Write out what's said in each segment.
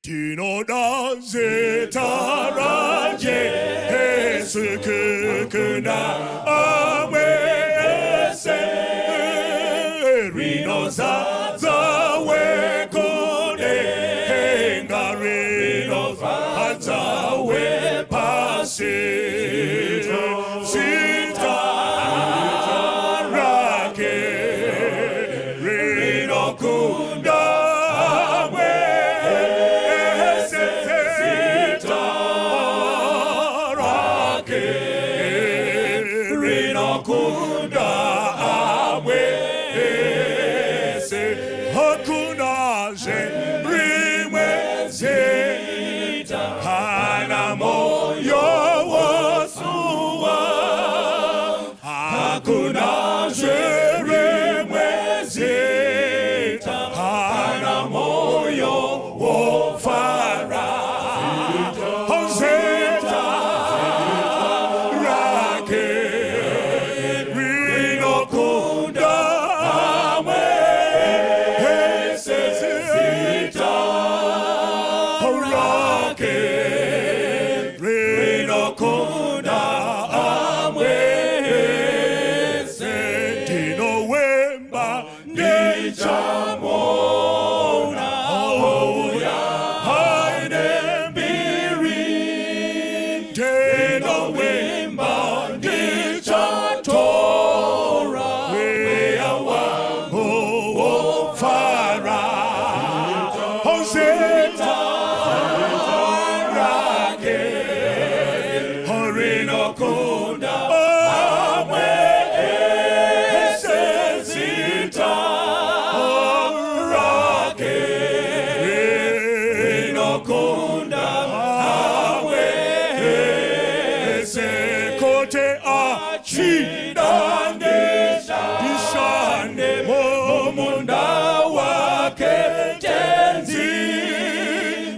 Tinoda zita raJesu kukunda amwe ese rinozadza wekudenga rinofadza wepasi zita rake rinokunda amwe ese zita rake rinokunda amwe ese hakunazve rimwe zita kana moyo wosuwa hakunazve rimwe zita kana moyo wofara zita rake rinokunda amwe ese zita rake rinokunda amwe ese ndinovimba ndichamuona ouya aine mbiri ndinovimba ndichatora mweya wangu wofara zita rake rinokunda amwe ese zita rake rinokunda amwe ese kuti achida ndishande mumunda wake tenzi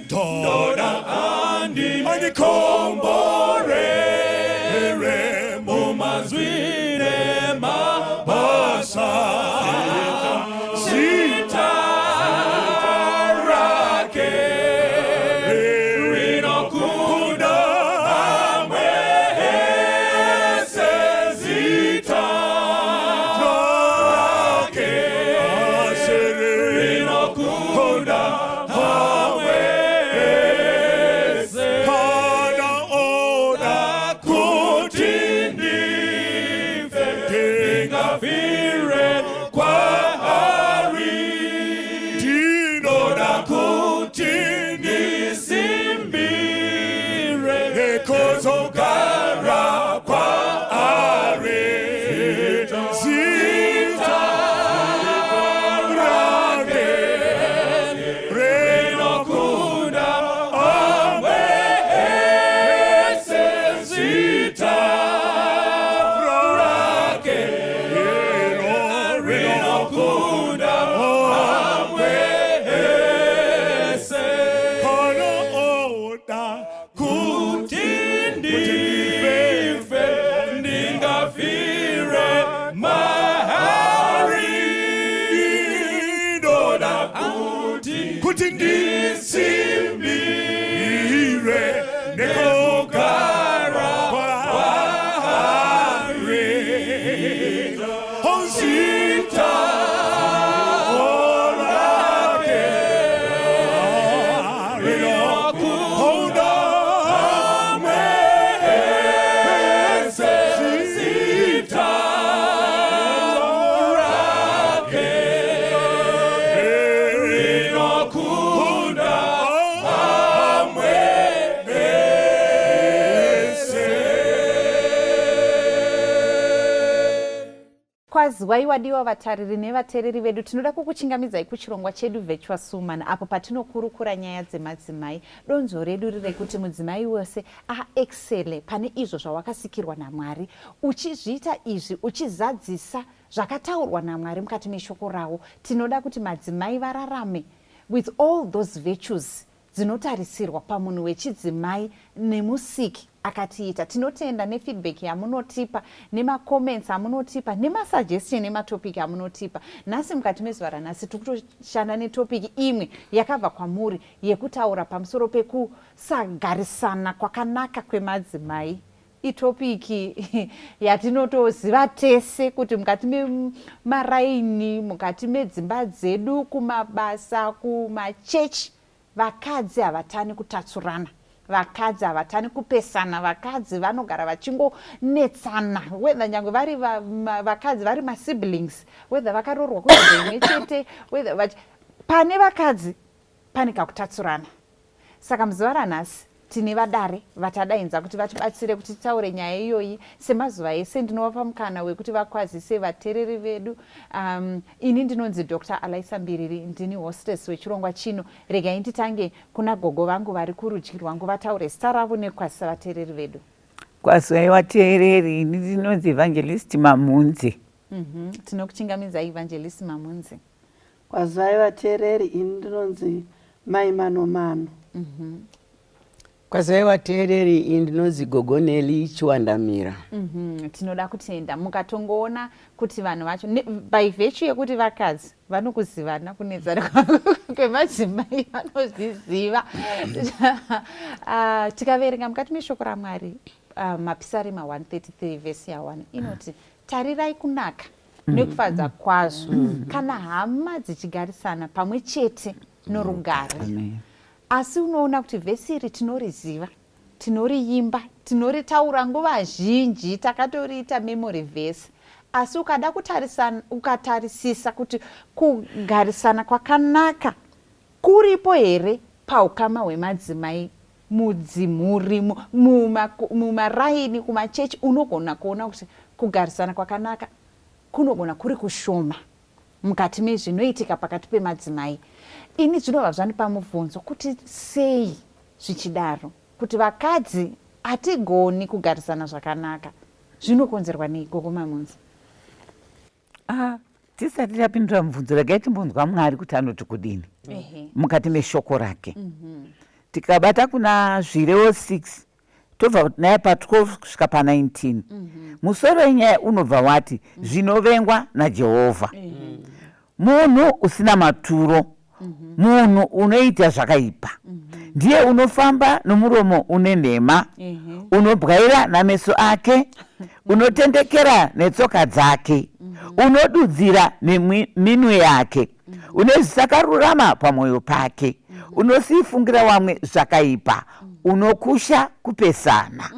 ndoda andikomborere mumazwi nemabasa zita rake rinokunda amwe ese zita rake rinokunda amwe ese kana oda kuti ndife ndingafire kwaari ndinoda kuti ndisimbire nekuzogara kwaari zita rake rinokunda amwe ese zita rake rinokunda amwe ese kana oda kuti ndife ndingafire maari ndoda kuti kuti ndisimbire nekugara kwaari zita rake rinokunda amwe ese zita rake rinokunda amwe ese. Kwaziwai wadiwa vatariri nevateereri vedu. Tinoda kukuchingamidzai kuchirongwa chedu Virtuous Woman, apo patinokurukura nyaya dzemadzimai. Donzvo redu rerekuti mudzimai wose aexcele pane izvo zvawakasikirwa naMwari, uchizviita izvi uchizadzisa zvakataurwa naMwari mukati meshoko ravo. Tinoda kuti madzimai vararame with all those virtues. Dzinotarisirwa pamunhu wechidzimai nemusiki akatiita. Tinotenda nefeedback yamunotipa, nemacomments amunotipa, nemasuggestion ematopic amunotipa. Nhasi, mukati mezuva ranhasi, tiri kutoshanda netopic imwe yakabva kwamuri yekutaura pamusoro pekusagarisana kwakanaka kwemadzimai. Itopic yatinotoziva tese kuti mukati memaraini, mukati medzimba dzedu, kumabasa, kumachechi, vakadzi havatani kutatsurana, vakadzi havatani kupesana, vakadzi vanogara vachingonetsana, whether nyange vari vakadzi vari masiblings, whether vakaroorwa kunzvimbo imwe chete, whether pane vakadzi pane kakutatsurana. Saka muzuva ranhasi tine vadare vatadainza kuti vatibatsire kuti titaure nyaya iyoyi. Semazuva ese, ndinovapa mukana wekuti vakwazise vateereri vedu. Ini ndinonzi Dr Alaisa Mbiriri, ndini hostess wechirongwa chino. Regai nditange kuna gogo vangu vari kurudyi rwangu, vataure zita ravo nekukwazisa vateereri vedu. Kwazwai vateereri, ini ndinonzi Evangelist Mamunzi. Tinokuchingamidzai, Evangelist Mamunzi. Kwazwai vateereri, ini ndinonzi Mai Manomano. Kwazwai vateereri, ini ndinonzi Gogoneli Chiwandamira. Tinoda kutenda. Mukatongoona kuti vanhu vacho by virtue yekuti vakadzi vanokuzivana, kunetsana kwemadzimai vanozviziva. Tikaverenga mukati meshoko raMwari, Mapisarema 133 vhesi ya1 inoti, "Tarirai kunaka nekufadza kwazvo kana hama dzichigarisana pamwe chete norugare." Amen. Asi unoona kuti vhesi iri tinoriziva, tinoriimba, tinoritaura nguva zhinji, takatoriita memory verse, asi ukada kutarisana, ukatarisisa kuti kugarisana kwakanaka kuripo here paukama hwemadzimai mudzimhuri, mumaraini, kumachechi, unogona kuona kuti kugarisana kwakanaka kunogona kuri kushoma mukati mezvinoitika pakati pemadzimai. Ini zvinobva zvandipa mubvunzo kuti sei zvichidaro, kuti vakadzi hatigoni kugarisana zvakanaka. Zvinokonzerwa nei, Gogo Mamunzi? Ah, tisati tapindura mubvunzo, regai timbonzwa Mwari kuti anoti kudini mukati meshoko rake. Tikabata kuna Zvirevo 6, tobva naye pa12 kusvika pa19, musoro wenyaya unobva wati "Zvinovengwa naJehovha". Munhu usina maturo, munhu unoita zvakaipa, ndiye unofamba nomuromo une nhema, unobwaira nameso ake, unotendekera netsoka dzake, unodudzira neminwe yake, une zvisakarurama pamwoyo pake, unosifungira wamwe zvakaipa, unokusha kupesana.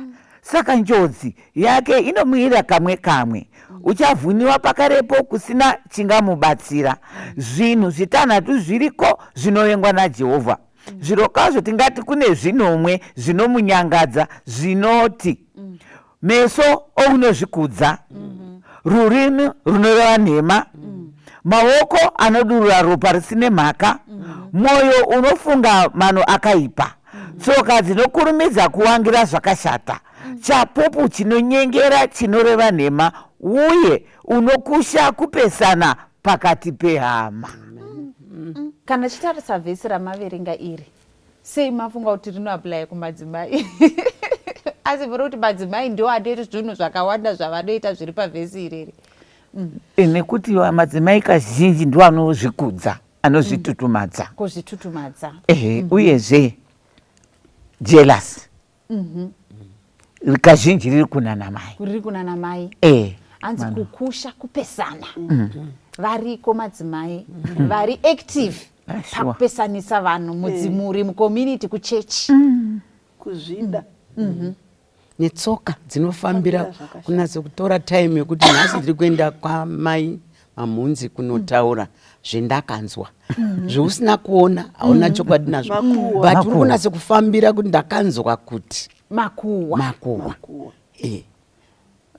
Saka njodzi yake inomuwira kamwe kamwe, uchavhuniwa pakarepo kusina chingamubatsira. Zvinhu zvitanhatu zviriko zvinovengwa naJehovha, zvirokwazvo tingati kune zvinomwe zvinomunyangadza, zvinoti: meso ounozvikudza, rurimi runoreva nhema, maoko anodurura ropa risine mhaka, mwoyo unofunga mano akaipa, tsoka dzinokurumidza kuwangira zvakashata, chapupu chinonyengera chinoreva nhema, uye unokusha kupesana pakati pehama. Kana chitarisa vhesi ramaverenga iri, sei mafunga kuti rinoapplya kumadzimai, asi muri kuti madzimai ndo anoita zvinhu zvakawanda zvavanoita zviri pavhesi ireri? Nekuti madzimai kazhinji ndo anozvikudza, anozvitutumadza. Kuzvitutumadza. Ehe, uyezve jealous kazhinji riri kunana mai. Riri kunana mai. Hanzi kukusha kupesana. Variko madzimai vari active pakupesanisa vanhu mudzimhuri, mucommunity, kuchechi. Kuzvida. Netsoka dzinofambira Fambira zvakashata. Kunatso kutora time yekuti nhasi ndiri kuenda kwamai Mamhunzi kunotaura zvendakanzwa. Zveusina kuona hauna chokwadi nazvo, Makuhwa. but uri Makuhwa. kunatso kufambira kuti ndakanzwa kuti. Makuhwa. Makuhwa. Makuhwa.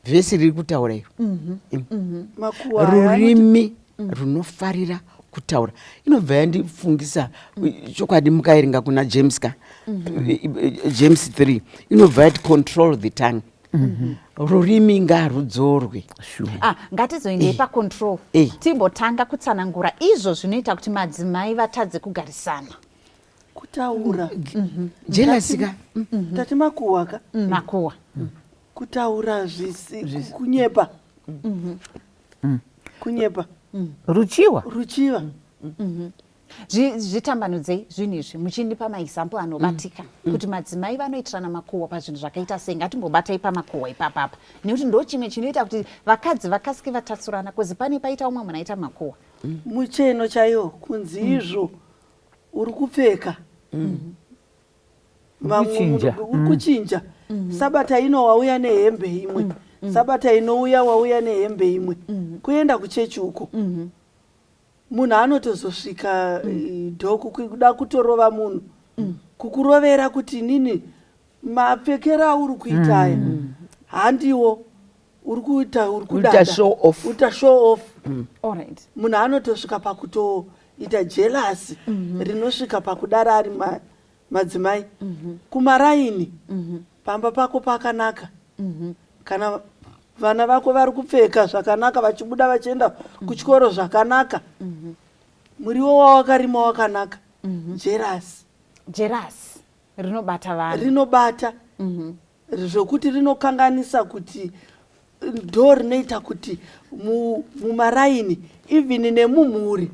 Vhesi riri kutaura iro. Makuhwa aya Rurimi runofarira kutaura inobva yandifungisa chokwadi. Mukaerenga kuna James ka, James 3 inobva yati, "Control the tongue." Rurimi ngarudzorwe. Ah, ngatizoendei pacontrol. Timbotanga kutsanangura izvo zvinoita kuti madzimai vatadze kugarisana. Kutaura. Jealousy ka. Tati makuhwa ka. Makuhwa. Kutaura zvisi kunyepa. Kunyepa. Ruchiwa. Ruchiva. Zvitambanudzei zvinhu izvi muchindipa maexample anobatika kuti madzimai vanoitirana makuhwa pazvinhu zvakaita sei. Ngatimbobatai pamakuhwa ipapapa, nekuti ndo chimwe chinoita kuti vakadzi vakasike vatatsurana, kuzi pane paita umwe munhu aita makuhwa. Mucheno chaiwo, kunzi izvo uri kupfeka. Vamwe Kuchinja. Uri kuchinja. Sabata ino wauya nehembe imwe, sabata inouya wauya nehembe imwe. Kuenda kuchechi uko, munhu anotozosvika dhoku kuda kutorova munhu, kukurovera kuti nini mapfekero auri kuita aya handiwo uri kuita, uri Kuita kudada. show off. Kuita show off. Munhu anotosvika pakutoita jealousy rinosvika pakudara ari madzimai kumaraini. Pamba pako pakanaka, kana vana vako vari kupfeka zvakanaka, vachibuda vachienda kuchikoro zvakanaka, muriwo wawakarima wakanaka, jealousy. Jealousy rinobata vanhu. Rinobata zvokuti rinokanganisa, kuti ndo rinoita kuti mumaraini, even nemumhuri,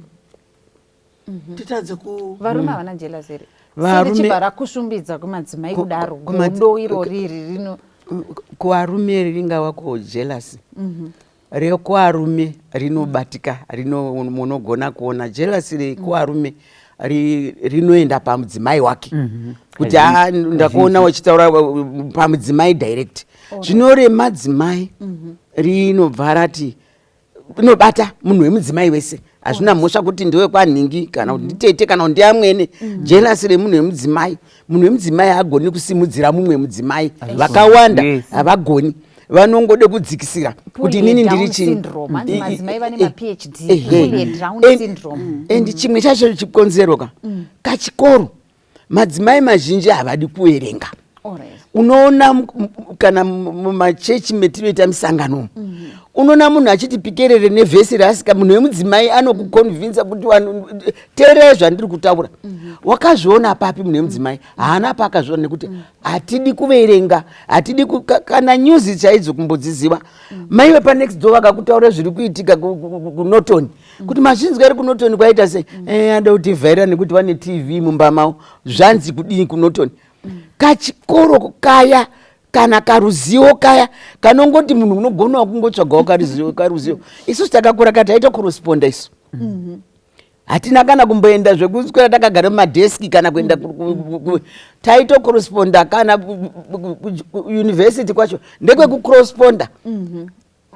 titadze ku Varume havana jealousy here? Varume- Richibva rakusvumbidza kumadzimai kudaro, godo iro riri rino. Kuvarume ringava ko jealousy rekuvarume rinobatika, rino munogona kuona jealousy rekuvarume rinoenda pamudzimai wake kuti "Ah, ndakuona uchitaura pamudzimai direct." Zvino remadzimai rinobva rati rinobata munhu wemudzimai wese. Hazvina mhosva kuti ndewekwanhingi kana kuti nditete kana kuti ndiamwene. Jealousy remunhu wemudzimai, munhu wemudzimai haagoni kusimudzira mumwe mudzimai. Vakawanda havagoni, vanongode kudzikisira kuti inini ndiri chii. Syndrome. Hanzi madzimai vane maPhD. Pull down syndrome. And chimwe chacho chikonzero ka kachikoro, madzimai mazhinji havadi kuverenga. Unoona kana mumachechi metinoita misangano, unoona munhu achiti pikerere nevhesi rasika. Munhu wemudzimai anokuconvinsa kuti vanhu teerei zvandiri kutaura. Wakazviona papi? Munhu wemudzimai haana paakazviona, nekuti hatidi kuverenga, hatidi kana news chaidzo kumbodziziva. Mai vepanext door vakakutaura zviri kuitika kuNorton, kuti mazvinzwa eri kuNorton kwaita sei? Ada kutivhaira nekuti vane TV mumba mavo. Zvanzi kudini kuNorton? Kachikoro kaya kana karuzivo kaya kanongoti munhu unogonawo kungotsvagawo karuzivo. Isusu takakura kati taita kuresponda isu, hatina kana kumboenda zvekuswera takagara mumadeski kana kuenda taitocorresponda. Kana kuuniversity kwacho ndekwekucorresponda.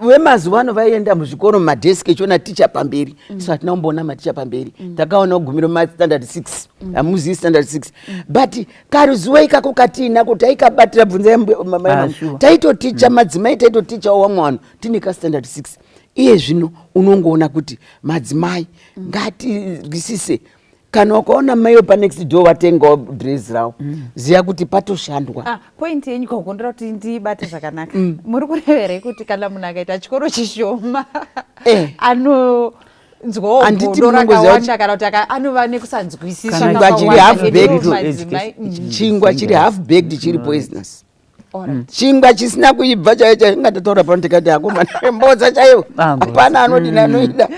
Vemazuva ano vaienda muzvikoro mumadeski echiona ticha pamberi. Isu hatina kumboona maticha pamberi, takaona kugumira mumastandard 6. Hamuzivi standard 6, but karuzivo ikako katiinako taikabatira. Bvunzai Ah, sure. Taitoticha madzimai, taitotichawo vamwe vanhu tine kastandard 6. Iye zvino unongoona kuti madzimai ngatirwisise. Kana ukaona mai wepanext door vatengawo dress ravo, ziva kuti patoshandwa. Ah, point yenyu kagondera kuti ndiibate zvakanaka. Muri kureverei kuti kana munhu akaita chikoro chishoma anonzwawo Handiti godo munongoziva rakawanda, kana kuti anova nekusanzwisisa Kana chingwa chiri kakawanda half baked, madzimai? Chingwa chiri half baked chiri poisonous. Chingwa chisina kuibva chaiyo chaiyo, ingatotaura pano tikati akomana mbodza chaiyo, Ah, mbodza. hapana anodini anoida.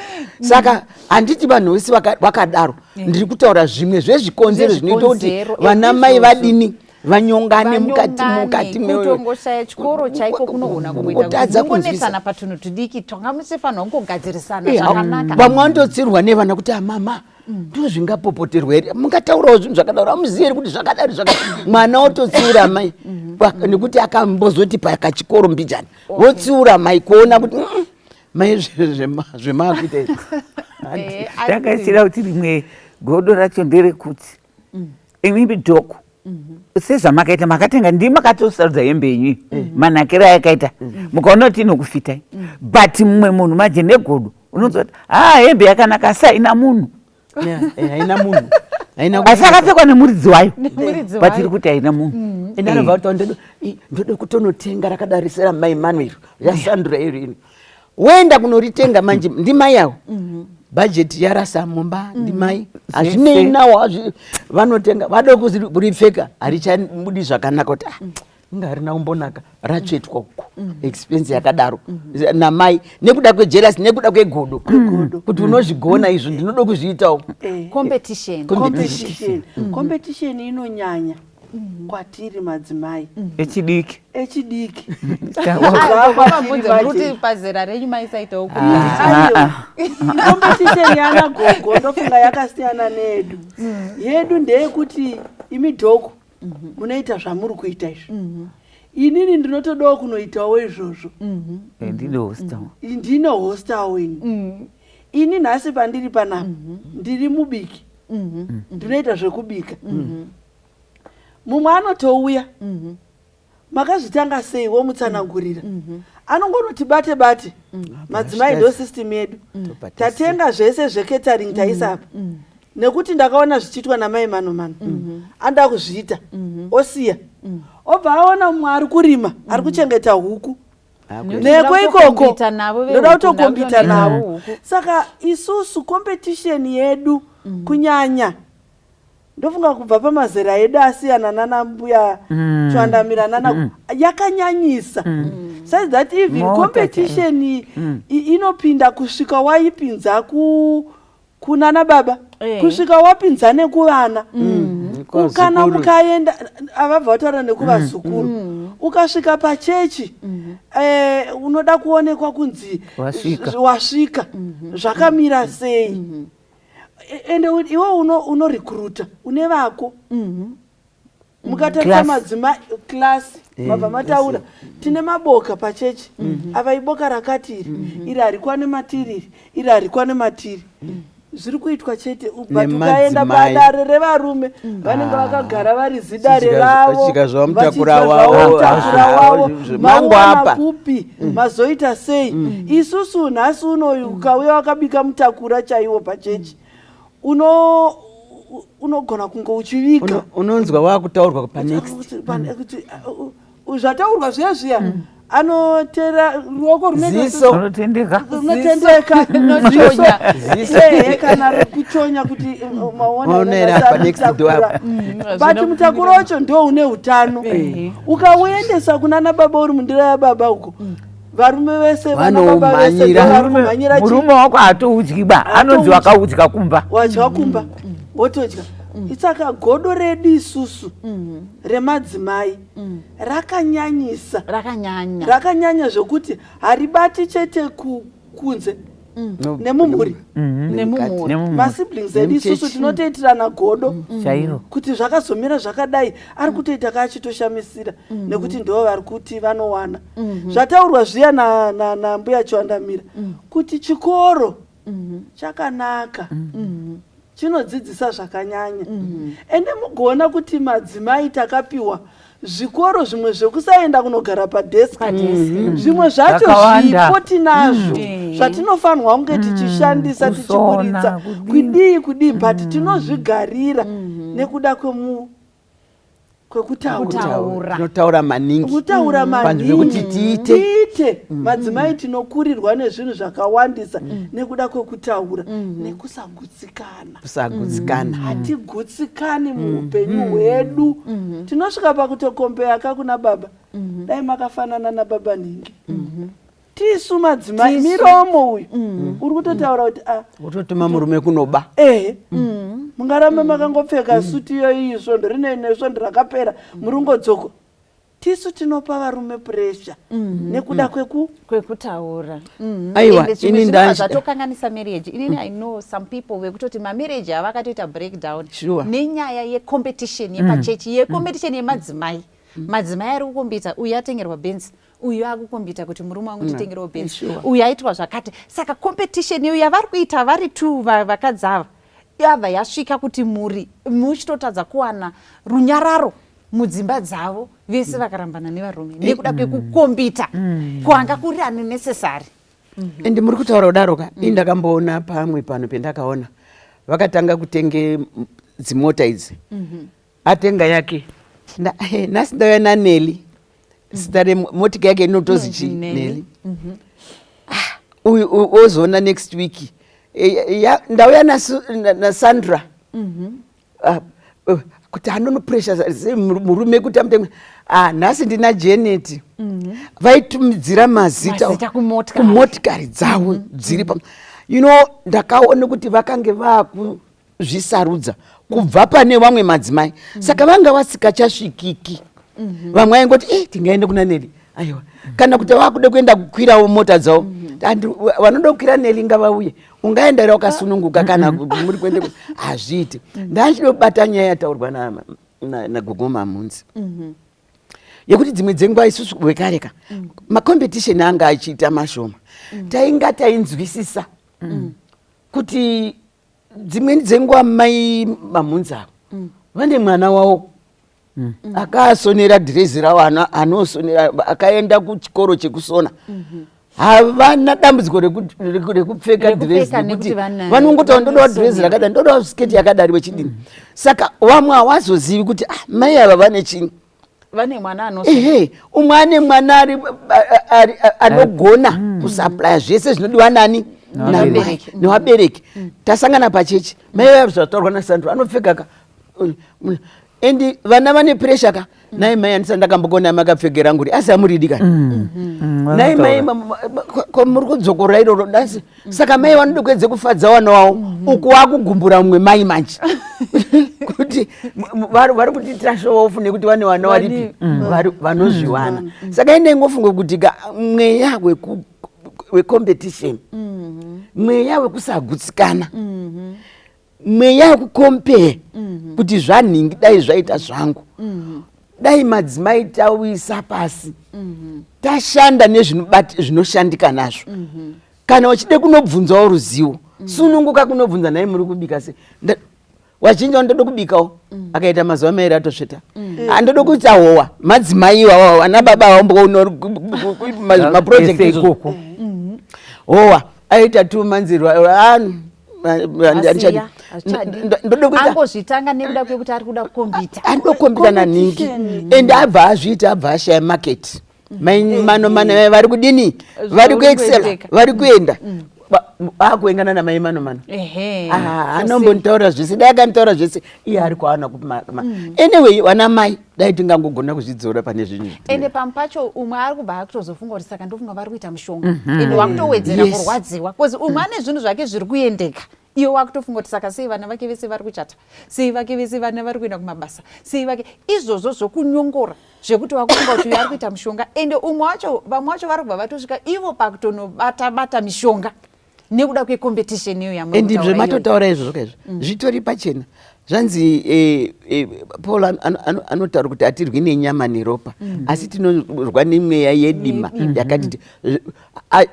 Saka handiti vanhu vese vakadaro. Ndiri kutaura zvimwe zvezvikonzero zvinoita kuti Zvezvikonzero, vana mai izvozvo. vadini, vanyongane mukati mukati Kutongoshaya chikoro chaiko kunogona kumboita Kutadza kuti mungonetsana kunzwisa. patunhu tudiki tonga musifanirwa kungogadzirisana zvakanaka. Vamwe vanototsirwa nevana kuti amama, ndo zvingapopoterwa here? Mungataurawo zvinhu zvakadaro? Amuzivi here kuti zvakadari zvakadari? Mwana ototsiura mai nekuti akambozoti pakachikoro mbijana, votsiura mai kuona kuti mai zvemaakuita izvi." Takaisira kuti rimwe godo racho nderekuti imimi dhoko sezvamakaita, makatenga, ndii makatosarudza hembe yenyu, manakiro ayakaita, mukaona kuti inokufitai. But mumwe munhu manje negodo unonzwa kuti ha, hembe yakanaka asi haina munhu. Yeah, haina munhu, haina. Asi akapfekwa nemuridzi wayo, Nemuridzi but wayo. iri kuti haina munhu. Ende anobva kuti ndoda kutonotenga rakadarisira mai Manuel yasandura iro ino. Woenda kunoritenga manje ndimai avo. Bhajeti yarasa mumba ndimai, hazvinei nawo, vanotenga vada kuripfeka, harichabudi zvakanaka, kuti ah, inga harina kumbonaka, ratsvetwa uko, expense yakadaro namai nekuda kwejealousy, nekuda kwegodo, kuti unozvigona izvo, ndinoda kuzviitawo. Competition. Competition, competition inonyanya kwatiri madzimai echidiki. Echidiki. Vabvunze kuti pazera renyu maisaitawo? Aiwa, competition yana gogo ndofunga yakasiyana neyedu. Yedu ndeyekuti imi dhoko munoita zvamuri kuita izvi, inini ndinotodawo kunoitawo izvozvo. Ndinohosta. Ndinohostawo ini. Ini nhasi pandiri panapa ndiri mubiki, ndinoita zvekubika. Mumwe anotouya, "Makazvitanga sei?" Womutsanangurira, anongonoti bate bate. Madzimai ndo system yedu. Tatenga zvese zvecatering, taisa apa nekuti ndakaona zvichiitwa namai mano mano, anoda kuzviita, osiya, obva aona mumwe ari kurima, ari kuchengeta huku. Neko ikoko kutocompeta navo. Ndoda kutocompeta navo navo. Huku. Saka isusu competition yedu kunyanya, ndofunga kubva pamazera edu asiyana nana mbuya Chiwandamira nana, yakanyanyisa such that even Mota. Competition inopinda kusvika waipinza kunana baba, kusvika wapinza nekuvana. Kana Kuvazukuru. mukaenda, avabva vataura nekuvazukuru, ukasvika pachechi, unoda kuonekwa kunzi Wasvika. Wasvika, zvakamira sei? Ende iwe unorecruita, une vako. Mukatarisa Class. madzimai class, mabva mataura, tine maboka pachechi. Ava iboka rakati iri, iri harikwane matiri, iri, iri harikwane matiri. Zviri kuitwa chete, but ukaenda Nemadzimai. padare revarume, vanenge vakagara vari zidare ravo, vachidya zvavo mutakura vachidya wavo, zvavo mutakura wavo. Mango Mauwana apa. kupi? Mazoita sei? Isusu nhasi unoyu ukauya wakabika mutakura chaiwo pachechi, unogona kunge uchiviga. Unonzwa wakutaurwa panext. Kuti, zvataurwa zviya zviya, anotera ruoko runoita Ziso. Runotendeka. Runotendeka. Runochonya. Ziso. Ehe, kana kuchonya kuti maona. Maonera apa next door apa. But mutakura wacho ndo une utano. Ukauendesa kunana baba, uri mundira yababa uko, varume vese, vana baba vese Vanoumhanyira. ndo vari kumhanyira. Murume wako hatoudyi ba, anonzi wakaudya kumba. Wadya kumba, wotodya. Saka godo redu isusu remadzimai rakanyanyisa. Rakanyanya. Rakanyanya zvokuti haribati chete kunze, nemumhuri. Nemumhuri. Nemumhuri. Masiblings edu isusu Nemuchechi. tinotoitirana godo Chairo. kuti zvakazomira zvakadai, ari kutoita kaachitoshamisira nekuti ndo vari kuti vanowana. Zvataurwa zviya nambuya Chiwandamira kuti chikoro chakanaka, chinodzidzisa zvakanyanya. Ende mugoona kuti madzimai takapiwa zvikoro zvimwe zvekusaenda kunogara padesk, zvimwe zvacho Zvakawanda. zvipo tinazvo zvatinofanirwa kunge tichishandisa, Kusona, tichiburitsa, kudii. kudii kudii, but tinozvigarira nekuda kwekutaura. Kutaura. Tinotaura maningi. Kutaura Panzvimbo maningi. yekuti tiite. Tiite. Madzimai tinokurirwa nezvinhu zvakawandisa nekuda kwekutaura nekusagutsikana. Kusagutsikana. Hatigutsikani muupenyu hwedu. Tinosvika pakutocompare ka kuna baba, dai makafanana nababa nhingi. Tisu madzimai, miromo uyu uri kutotaura kuti ah, Wototuma murume kunoba. Ehe, mungarambe makangopfeka suti iyoyi svondo rinei nesvondo rakapera, muringodzoko. Tisu tinopa varume pressure nekuda kweku Kwekutaura. Aiwa, Ende zvimwe ini zvinobva zvatokanganisa marriage. Inini I know some people vekutoti mamarriage ava akatoita breakdown nenyaya yecompetition yepachechi, yecompetition yemadzimai. Madzimai ari kucompeta, uyu atengerwa Benz, uyu akucompeta kuti murume wangu nditengerewo Benz, uyu aitwa zvakati. Saka competition iyo yavari kuita vari two, vakadzi ava, yabva yasvika kuti mhuri muchitotadza kuwana runyararo mudzimba dzavo vese, vakarambana nevarume nekuda kwekucompeta kwanga kuri unnecessary. Ende muri kutaura kudaro ka, ini ndakamboona pamwe pano pendakaona vakatanga kutenge dzimota idzi. Atenga yake, nhasi ndauya naNeli, zita remotika yake inotozi chi Nelly. Neli. Ah, uyu ozoona next week. Ndauya naSandra kuti anonopressure sei murume kuti amutenge. Ah, nhasi ndina Janet. Vaitumidzira mazita Mazita kumotikari. Kumotikari dzavo dziri pa ndakaona kuti vakange vaakuzvisarudza kubva pane vamwe madzimai, saka vanga vasikachasvikiki. Vamwe vaingoti, "Tingaende kuna Neli?" Aiwa, kana kuti vakuda kuenda kukwirawo mota dzavo. Vanoda kukwira Neli ngavauye. Ungaenda here wakasununguka kana muri kuende? Hazviiti. Ndachida kubata nyaya yataurwa nagogo Mamunzi yekuti dzimwe dzenguva isusu wekareka macompetition anga achiita mashoma. Tainga tainzwisisa kuti dzimweni dzenguva mai Mamunzi avo vane mwana wavo akasonera dhirezi ravo, anosonera, akaenda kuchikoro chekusona. Havana dambudziko rekupfeka dhirezi Rekupfeka nekuti nekuti vanongotaura, "Ndodawo dhirezi vanosonera. rakadai, ndodawo sketi yakadari," wechidini. Saka vamwe havazozivi kuti, ah, mai ava vane chini. Vane mwana anosona. Ehe, umwe ane mwana ari anogona kusupplya zvese zvinodiwa nani? Nevabereki. Namai nevabereki. Tasangana pachechi, mai vaya, zvataurwa naSandro, anopfeka ka and vana vane pressure ka. Nai mai, andisati ndakambokona makapfekera nguri, asi amuridi kani? Nai mai, ko muri kudzokorora iroro dasi. Saka mai vanoda kuedze kufadza vana wavo, uku wakugumbura mumwe mai manje kuti vari kutiitira show off nekuti vane vana varipi vanozviwana. Saka ine ngofunga kuti ka mweya wecompetition, mweya wekusagutsikana, mweya wekucompare kuti zvanhingi dai zvaita zvangu. Dai madzimai tawisa pasi, tashanda nezvinoshandika nazvo. Kana uchide kunobvunzawo ruzivo, sununguka kunobvunza. Nhai, muri kubika sei? Wazhinji vandoda kubikawo, akaita mazuva 2 atosveta. Andoda kuita howa. Madzimai iwawo, ana baba vamboona maproject Ese ikoko. Howa aita 2 months. Asiya, hazvichadi. Ndoda kuita Angozvitanga nekuda kwekuti ari kuda kucompeta. Anoda kucompeta naningi. Competition. And abva azviita, abva ashaya market. Mai Mano Mano vari kudini? Vari kuexcela. Kuendeka. Vari kuenda akuengana namai Mano Mano. Ah, anombonitaura zvese, dai akanitaura zvese iye ari kwaana. Anyway, vana mai, dai tingangogona kuzvidzora pane zvinhu. Ende pamwe pacho umwe ari kubva akutozofunga kuti, "Saka ndofunga vari kuita mushonga." Ende wakutowedzera kurwadziwa because umwe ane zvinhu zvake zviri kuendeka, iwe wakutofunga kuti, "Saka sei vana vake vese vari kuchata? Sei vake vese vana vari kuenda kumabasa? Sei vake?" Izvozvo zvokunyongora zvekuti wakufunga kuti uyu ari kuita mushonga. Ende umwe wacho, vamwe vacho vari kubva vatosvika ivo pakutonobata bata mishonga nekuda kwecompetition iyo And yamuri kutaura iyoyo. Zvematotaura izvozvo kaizvo zvitori pachena. Zvanzi Paul anotaura kuti hatirwi nenyama neropa, asi tinorwa nemweya yedima yakatiti.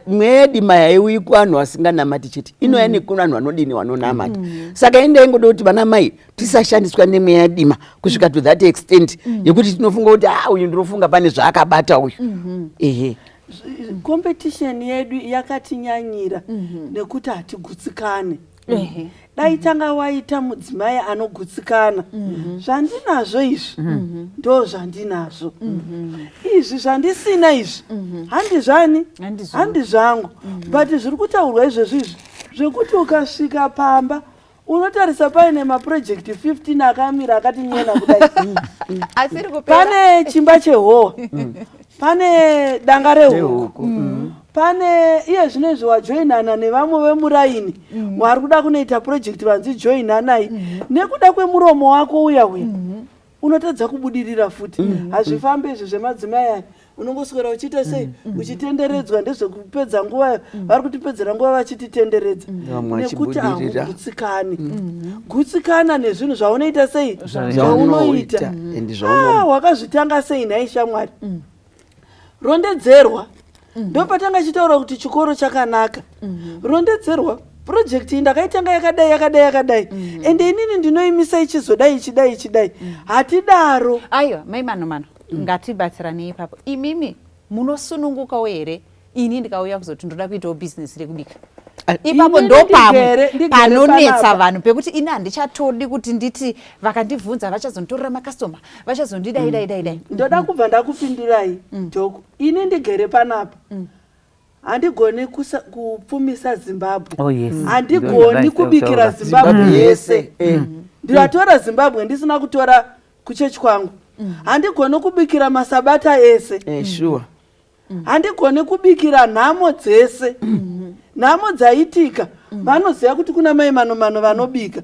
Mweya yedima haiuyi kuvanhu vasinganamati chete, inouya nekuvanhu vanodini? Vanonamata. Saka indaingoda kuti vana mai tisashandiswa nemweya yedima kusvika to that extent yekuti tinofunga kuti, "A, uyu ndinofunga pane zvaakabata uyu." Ehe. Competition yedu yakatinyanyira nekuti hatigutsikane. Dai tanga waita mudzimai anogutsikana, "Zvandinazvo izvi ndo zvandinazvo, izvi zvandisina izvi handi zvani?" Handi zvangu. Handi zvangu. But zviri kutaurwa izvezvi izvi zvekuti ukasvika pamba unotarisa paine maproject 15 akamira akati nyena kudai. Asiri kupera. Pane chimba chehowa, pane danga rehuku, pane iye zvino izvi wajoinana nevamwe vemuraini vari kuda kunoita project, vanzi joinanai. Nekuda kwemuromo wako uya uya unotadza kubudirira futi. Hazvifambi izvi zvemadzimai aya. Unongoswera uchiita sei? Uchitenderedzwa. Ndezvekupedza nguva, vari kutipedzera nguva vachititenderedza. Vamwe Nekuti vachibudirira. haugutsikani. Gutsikana nezvinhu zvaunoita sei? Zvaunoita. Zvaunoita. And Ah, wakazvitanga sei nhai shamwari? Rondedzerwa. Ndopatanga chitaura kuti chikoro chakanaka. Rondedzerwa project iyi, "Ndakaitanga yakadai, yakadai, yakadai, ende inini ndinoimisa ichizodai, ichidai, ichidai." Hatidaro. Aiwa, mai Mano Mano, ngatibatsiranei ipapo. Imimi munosunungukawo here ini ndikauya kuzoti ndoda kuitawo bhizinesi rekubika? Ah, Ipapo Inini ndo pamwe ndigere panonetsa panapa. vanhu pekuti ini handichatodi kuti nditi vakandibvunza vachazonditorera makastoma, vachazondidai dai dai dai. Ndoda kubva ndakupindurai, Doko. Ini ndigere panapa. Handigoni kupfumisa Zimbabwe. Oh, yes. Handigoni kubikira Zimbabwe Zimbabwe yese. yese, eh. Ndiratora Zimbabwe ndisina kutora kuchechi kwangu. Handigoni kubikira masabata ese. Sure. Handigoni kubikira nhamo dzese. Nhamo dzaitika, vanoziva kuti kuna mai Manomano vanobika.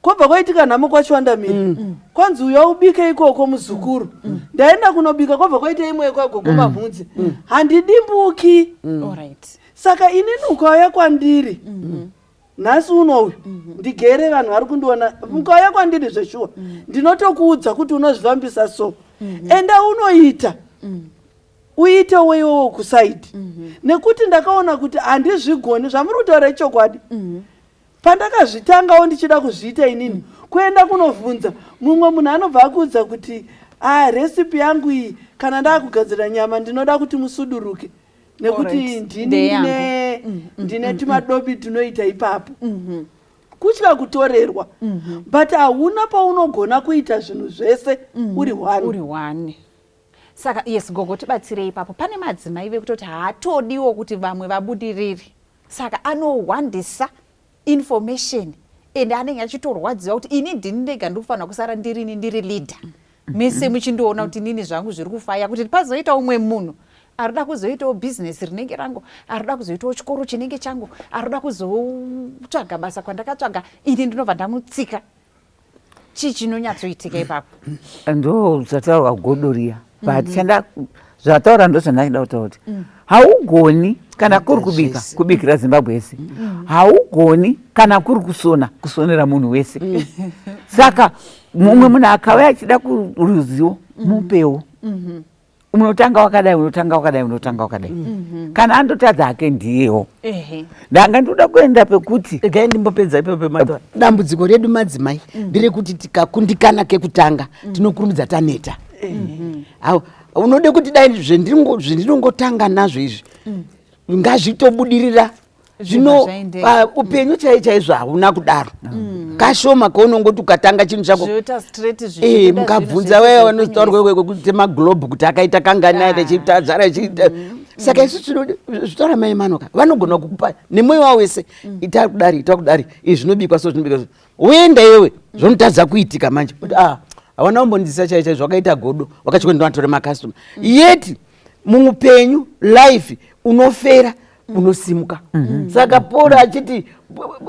Kwobva kwaitika nhamo kwaChiwandamiri, kwanzi uya ubike ikoko muzukuru. Ndaenda kunobika, kwobva kwaita imwe kwagogo Mabvunzi. Handidimbuki. Saka inini ukauya kwandiri nhasi unoyu, ndigere, vanhu vari kundiona, mukauya kwandiri zveshuwa, ndinotokuudza kuti unozvifambisa so, enda unoita, uitewo iwewo kuside, nekuti ndakaona kuti handizvigoni. Zvamuri kutaura ichokwadi. Pandakazvitangawo ndichida kuzviita inini, kuenda kunovhunza mumwe munhu, anobva akuudza kuti a recipe yangu iyi, kana ndaakugadzira nyama, ndinoda kuti musuduruke nekuti ndini Ndeyangu. ndine tumadobi tunoita ipapo. Kutya kutorerwa, but hauna paunogona kuita zvinhu zvese uri one. Uri one. Saka yes, gogo, tibatsirei ipapo. Pane madzimai vekutoti haatodiwo kuti vamwe vabudirire, saka anohwandisa information, ende anenge achitorwadziwa kuti ini ndini ndega ndikufanira kusara ndirini ndiri leader, mese muchindoona kuti inini zvangu zviri kufaya, kuti pazoita umwe munhu arida kuzoitawo bhizinesi rinenge rangu, arida kuzoitawo chikoro chinenge changu, arida kuzotsvaga basa kwandakatsvaga, ini ndinobva ndamutsika. Chii chinonyatsoitika ipapo? Ndo zvataurwa, godo riya, but chanda zvataura ndo zvandachida kutaura, kuti haugoni kana kuri kubika Zvese. kubikira Zimbabwe yese, haugoni kana kuri kusona kusonera munhu wese. Saka mumwe munhu akauya achida ruzivo, mupewo. Unotanga wakadai, unotanga wakadai, unotanga wakadai. Kana andotadza hake, ndiyewo. Ndanga ndoda kuenda pekuti Regai ndimbopedza ipapo pematora. Dambudziko redu madzimai nderekuti tikakundikana kekutanga, tinokurumidza taneta. Au, unode kuti dai zvendinongotanga nazvo izvi ngazvitobudirira zvino. Zvaendeka. Upenyu chai chaizvo hauna kudaro. Kashoma kaunongoti ukatanga chinhu chako Zvoita straight, zvichibuda. Mukabvunza zvinhu vaya zvese. vanotaurwa kwekuti maglobe kuti akaita kangani, aita chitazara chiita. Saka isu zvitaura mai Manoka, vanogona kukupa nemwoyo wavo wese, ita kudari, ita kudari, izvi zvinobikwa so, zvinobikwa so, woenda iwewe, zvonotadza kuitika manje kuti ah, hawana kumbondidzisa chai chai, zvakaita godo, wakachiko ndinoatore macustomer. Yeti muupenyu, life, unofera unosimuka. Saka Paul achiti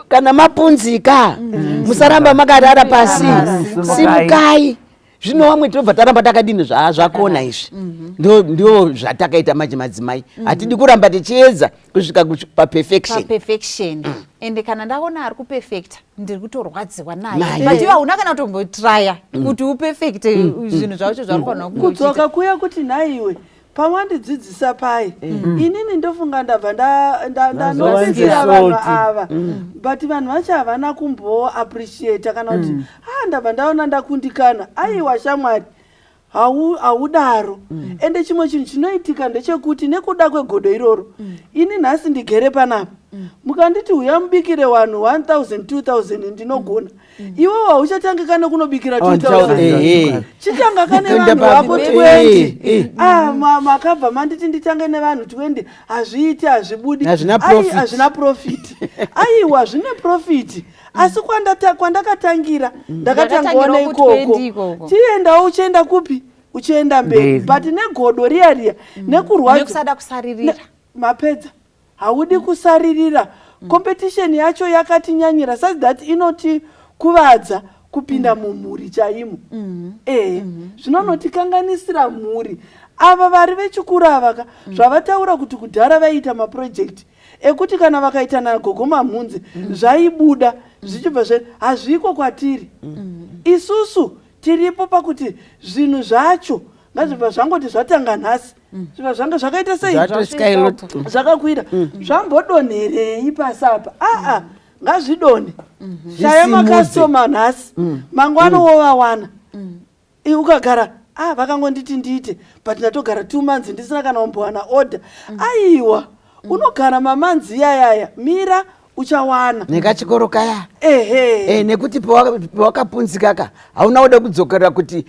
kana mapunzika, musaramba makarara pasi, simukai. Zvino vamwe tinobva taramba takadini, zvakona izvi. Ndo zvatakaita manje madzimai, hatidi kuramba tichiedza kusvika paperfection. Paperfection. Ende kana ndaona ari kuperfecta, ndiri kutorwadziwa naye. Naye. But iwe hauna kana kutombotraya kuti uperfecte zvinhu zvacho zvauri kufanira. Kudzoka kuya kuti nhaiwe, pawandidzidzisa pai, inini ndofunga ndabva ndanobikira vanhu Ndazovanze ava, but vanhu vacho havana kumboappreciata kana kuti a ndabva ndaona ndakundikana. Aiwa shamwari, haudaro. Ende chimwe chinhu chinoitika ndechekuti nekuda kwegodo iroro, ini nhasi ndigere panapa, mukanditi uya mubikire vanhu 1000, 2000, ndinogona. Iwe hauchatangika nekunobikira 2000. Chitanga kane Kuenda vanhu vako 20. Ah, makabva manditi nditange nevanhu 20, hazviiti, hazvibudi. Hazvina profit. Hazvina profit. Aiwa, zvine profit, asi kwandakatangira ndakatangawo Ndakatangirawo ku 20 neikoko. Ikoko. Chiendawo, uchienda kupi, uchienda mberi. Mberi. But negodo riya riya, nekurwadza, Nekusada kusaririra. Mapedza. Haudi kusaririra. Competition yacho yakatinyanyira such that inotikuvadza kupinda mumhuri chaimo. Ehe, zvinonotikanganisira mhuri. Ava vari vechikuru ava ka, zvavataura kuti kudhara vaiita maproject ekuti kana vakaita nagogo Mamhunzi zvaibuda zvichibva zve hazviko kwatiri isusu. Tiripo pakuti zvinhu zvacho ngazvibva zvangoti zvatanga nhasi, zvibva zvanga zvakaita sei, Zvato skyrocket. zvakakwira, zvambodonherei pasi apa? Aa, ngazvidonhe. Shaya Zvisimudze. Macustomer nhasi, mangwana wovawana. Ukagara, ah, vakangonditi ndiite, but ndatogara 2 months ndisina kana kumbowana order. Aiwa, unogara mamonths iyayaya, mira, uchawana. Nekachikoro kaya. Ehe. Nekuti pawakapunzika ka, hauna kuda kudzokera kuti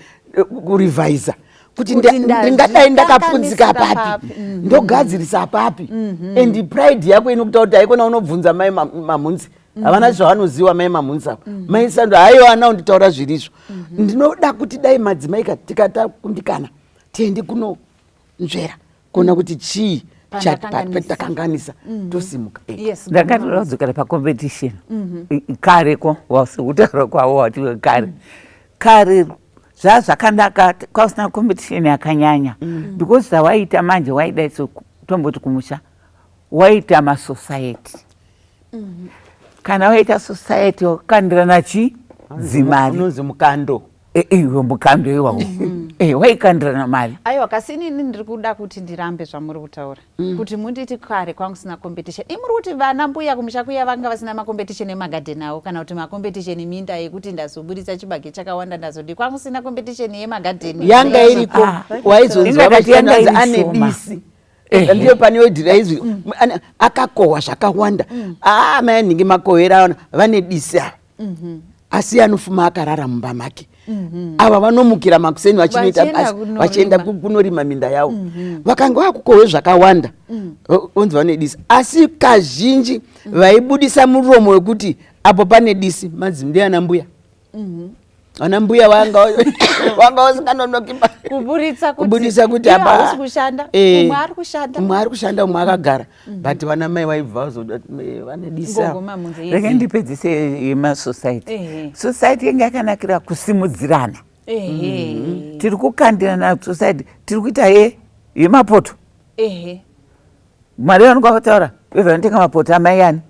kurevisa. Kuti ndingadai ndakapunzika papi, ndogadzirisa papi. And pride yako inokuta kuti haikona unobvunza mai Mamhunzi, havana zvavanoziva mai Mamhunzi avo, mai Sando. Haiwa, ana unditaura zvirizvo. Ndinoda kuti dai madzimai tikatakundikana, tiende kunonzvera kuona kuti chii Pandakanganisa. Takanganisa, tosimuka. Ndakatoda kudzokera pacompetition. Kareko, wasekutaura kwavo wati kare kare zvaa zvakanaka, kwausina competition yakanyanya, because zvawaita manje waidai tomboti kumusha waita masociety. Kana waita society, wakandirana chi dzimari. Unonzi mukando. Iwe mukando iwawo, waikandirana mari. Aiwa, kasi inini ndiri kuda kuti ndirambe zvamuri kutaura, kuti munditi kare kwangu sina competition. Imuri kuti vana mbuya kumusha kuya vanga vasina macompetition emagadheni avo, kana kuti macompetition eminda yekuti ndazoburitsa chibage chakawanda, ndazodi kwangu sina competition yemagadheni? Yanga iriko. Ah. Waizonzwa Ingakati yanga vachinzi iri ane shoma. disi. Ndiyo pane wedhiraizwi akakohwa zvakawanda. Aa, mai anhingi makohwera aona vane disi ava, asi anofuma akarara mumba make. Ava vanomukira makuseni vachinoita Vachienda basa, kunorima. Vachienda kunorima minda yavo. Vakanga vakukohwe zvakawanda, onzi vane disi. Asi kazhinji vaibudisa muromo wekuti apo pane disi madzi ndiana mbuya. Ana mbuya vanga vasinganonoki kuburitsa kuti kubudisa kuti iwe apa hausi kushanda, umwe ari kushanda. Umwe ari kushanda, umwe akagara, but vana mai vaibva vazoda vane disi ava. Gogo Mamunze, yes. Rega ndipedzise yemasociety. Society yange yakanakira kusimudzirana. Tiri kukandirana society, tiri kuita yemapoto. Mari yavanonga vataura, vebva vanotenga mapoto amai ani,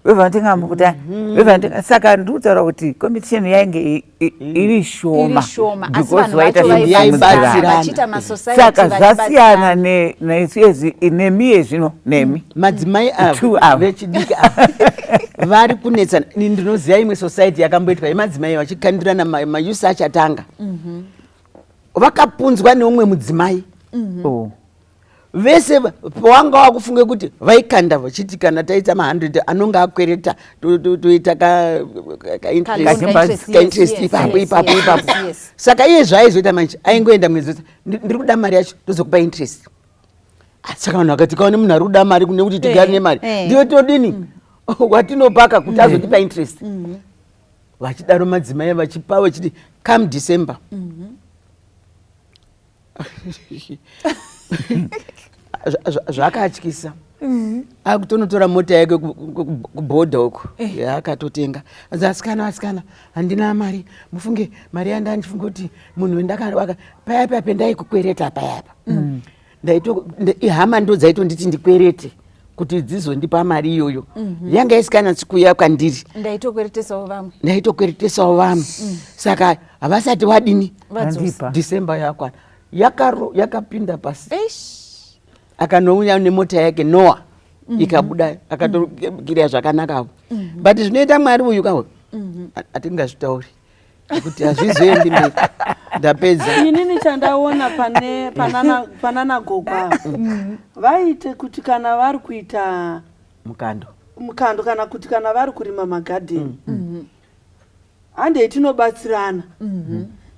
vebva vanotenga mapoto ani, vebva vanotenga. Saka ndiri kutaura kuti competition yainge iri shoma Iri shoma, asi because vanhu vaita vacho zvekusimudzirana. vaibatsirana, vachiita masociety, Saka zvasiyana vachibatsirana. Nesu ezvi, nemi yezvino, nemi madzimai Two ava ava. Vechidiki ava vari kunetsana. Ini ndinoziva imwe society yakamboitwa yemadzimai vachikandirana mayusi achatanga, vakapunzwa neumwe mudzimai. Oh. Vese wanga wakufunge kuti vaikanda vachiti kana taita ma100 anonga akwereta, toita Ka-loan Kachimbazi. kainterest ipapo, ipapo, ipapo. Saka iye zvaaizoita manje, aingoenda mwedzi wose, "Ndiri kuda mari yacho, tozokupa interest." Ah, saka vanhu vakati kaone munhu ari kuda mari kune kuti tigare nemari, ndiyo todini watinopaka kuti azotipa interest. Vachidaro madzimai vachipa, vachiti come December zvakatyisa. Akutonotora mota yake kubhodha uko yaakatotenga. Anzi, "Asikana, asikana, handina mari. Mufunge mari yanda ndifunge kuti munhu wendakawaka paya paya pendaikukwereta payapa, ihama ndo dzaitonditi ndikwerete kuti dzizondipa mari iyoyo. Yanga isikanatsi kuuya kwandiri." Ndaitokweretesawo vamwe. Ndaitokweretesawo vamwe, saka havasati wadini. Vadzosa. Vandipa. December yakwana, yakapinda pasi. Eish. Akanouya nemota yake Noah, ikabuda, akatokiriya zvakanakawo. But zvinoita Mwari uyu kawe hatingazvitauri nekuti hazvizoendi mberi. Ndapedza. Inini chandaona pane panana gogo ava, vaite kuti kana vari kuita mukando, mukando, kana kuti kana vari kurima magadheni, handei tinobatsirana,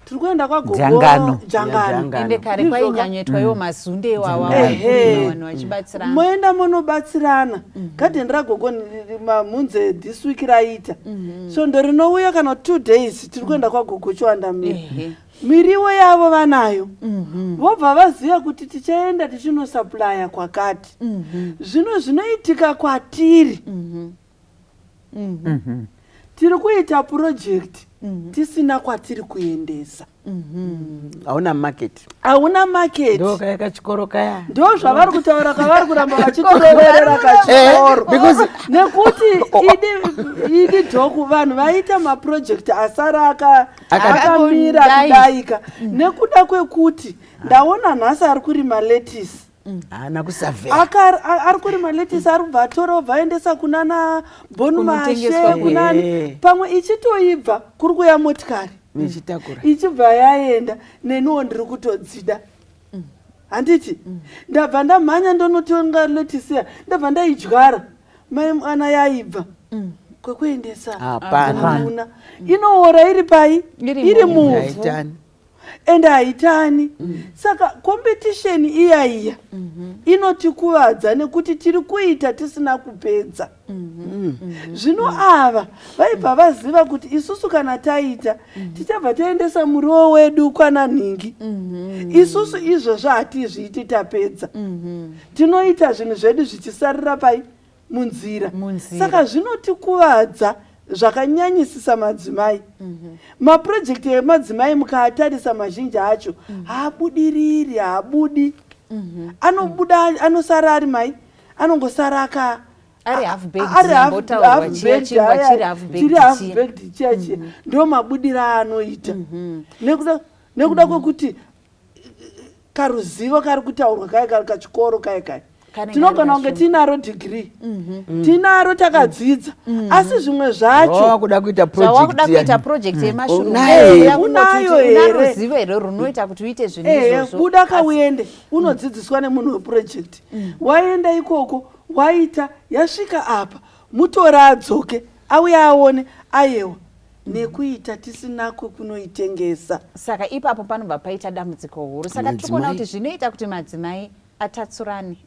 tiri kuenda kwagogo. Jangano. Jangano. Jangano. Ende kare Ndizvo ka- kwainyanyoitwa iwo mazunde iwawa, vanhu vachibatsirana. Moenda monobatsirana gadheni ragogo Mamhunze. This week raita svondo rinouya kana 2 days, tiri kuenda kwagogo Chiwandamira. Miriwo yavo vanayo, vobva vaziva kuti tichaenda tichinosupplya kwakati. Zvino zvinoitika kwatiri, tiri kuita project tisina kwatiri kuendesa. Hauna market. Hauna market. Ndo kaya kachikoro kaya. Ndo zvavari kutaura, kavari kuramba vachitiroverera kachikoro. Nekuti idi dhoku, vanhu vaita maproject asara akamira Akadai. Kudaika nekuda kwekuti ndaona nhasi ari kurima lettuce, Haana kusavhera. Ari kurima lettuce, ari kubva atora, obva aendesa kunana Bonmashe, Kunotengeswa. kunani. Pamwe ichitoibva kuri kuya motikari Nichitakura. ichibva yaenda. Neniwo ndiri kutodzida, handiti? Ndabva ndamhanya ndonotenga lettuce iya, ndabva ndaidyara. Mai mwana, yaibva kwekuendesa Hapana. hakuna. Inoora iri pai? Iri Iri muvhu. muvhu. Haitani. Ende haitani. Saka competition iya iya inotikuvadza nekuti tiri kuita tisina kupedza. Zvino ava vaibva vaziva kuti isusu kana taita, tichabva taendesa muriwo wedu kwana nhingi. Isusu izvozvo hatizviiti tapedza. Tinoita zvinhu zvedu zvichisarira pai? Munzira. Munzira. Saka zvinotikuvadza zvakanyanyisisa madzimai. Mapurojekti emadzimai mukaatarisa mazhinji acho haabudiriri, haabudi. Anobuda, anosara ari mai, anongosara aka ari half baked, ari yambotaurwa half chiya baked, chingwa aya, chiri half baked chiri half chiya. baked chiya chiya, ndo mabudiro aanoita nekuda kwekuti karuzivo kari kutaurwa kaya kari kachikoro kaya kaya. Kanenge Tinogona kari kunge tinaro degree, tinaro, takadzidza, asi zvimwe zvacho Wakuda kuita Zvawakuda project kuita project yemushroom, Unayo here? Unayo here? Unaruzivo here runoita kuti uite zvinhu izvozvo? Buda kauende unodzidziswa nemunhu weproject. Waenda ikoko, waita, yasvika apa, mutora adzoke, auya aone, ayewa nekuita tisina kwekunoitengesa. Saka ipapo panobva paita dambudziko huru. Saka tiri kuona Madzimai. kuti zvinoita kuti madzimai atatsurane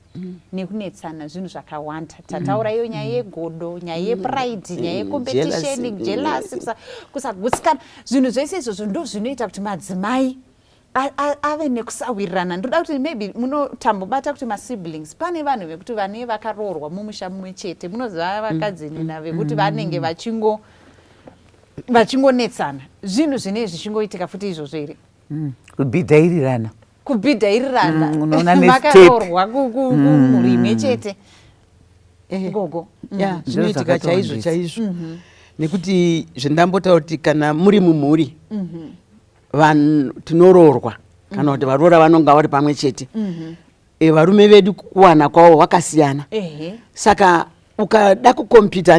nekunetsana zvinhu zvakawanda. Tataura iyo nyaya yegodo, nyaya yepride, nyaya yecompetition, jealousy. Jealousy, kusagutsikana, zvinhu zvese izvozvo ndo zvinoita kuti madzimai ave nekusawirirana. Ndoda kuti maybe munotambobata kuti masiblings, pane vanhu vekuti vane vakaroorwa mumusha mumwe chete, munoziva vakadzinina vekuti vanenge vachingonetsana, zvinhu zvinenge zvichingoitika futi izvozvo here? Kubhidhairirana. Kubhidhairirana. Unoona nestep. Makaroorwa kumhuri imwe chete, gogo. Ya, zvinoitika chaizvo. Zvakatowandisa. Chaizvo, nekuti zvendambotaura kuti kana muri mumhuri, vanhu tinoroorwa kana kuti varoora vanonga vari pamwe chete. Varume vedu kuwana kwavo vakasiyana. Saka ukada kukompita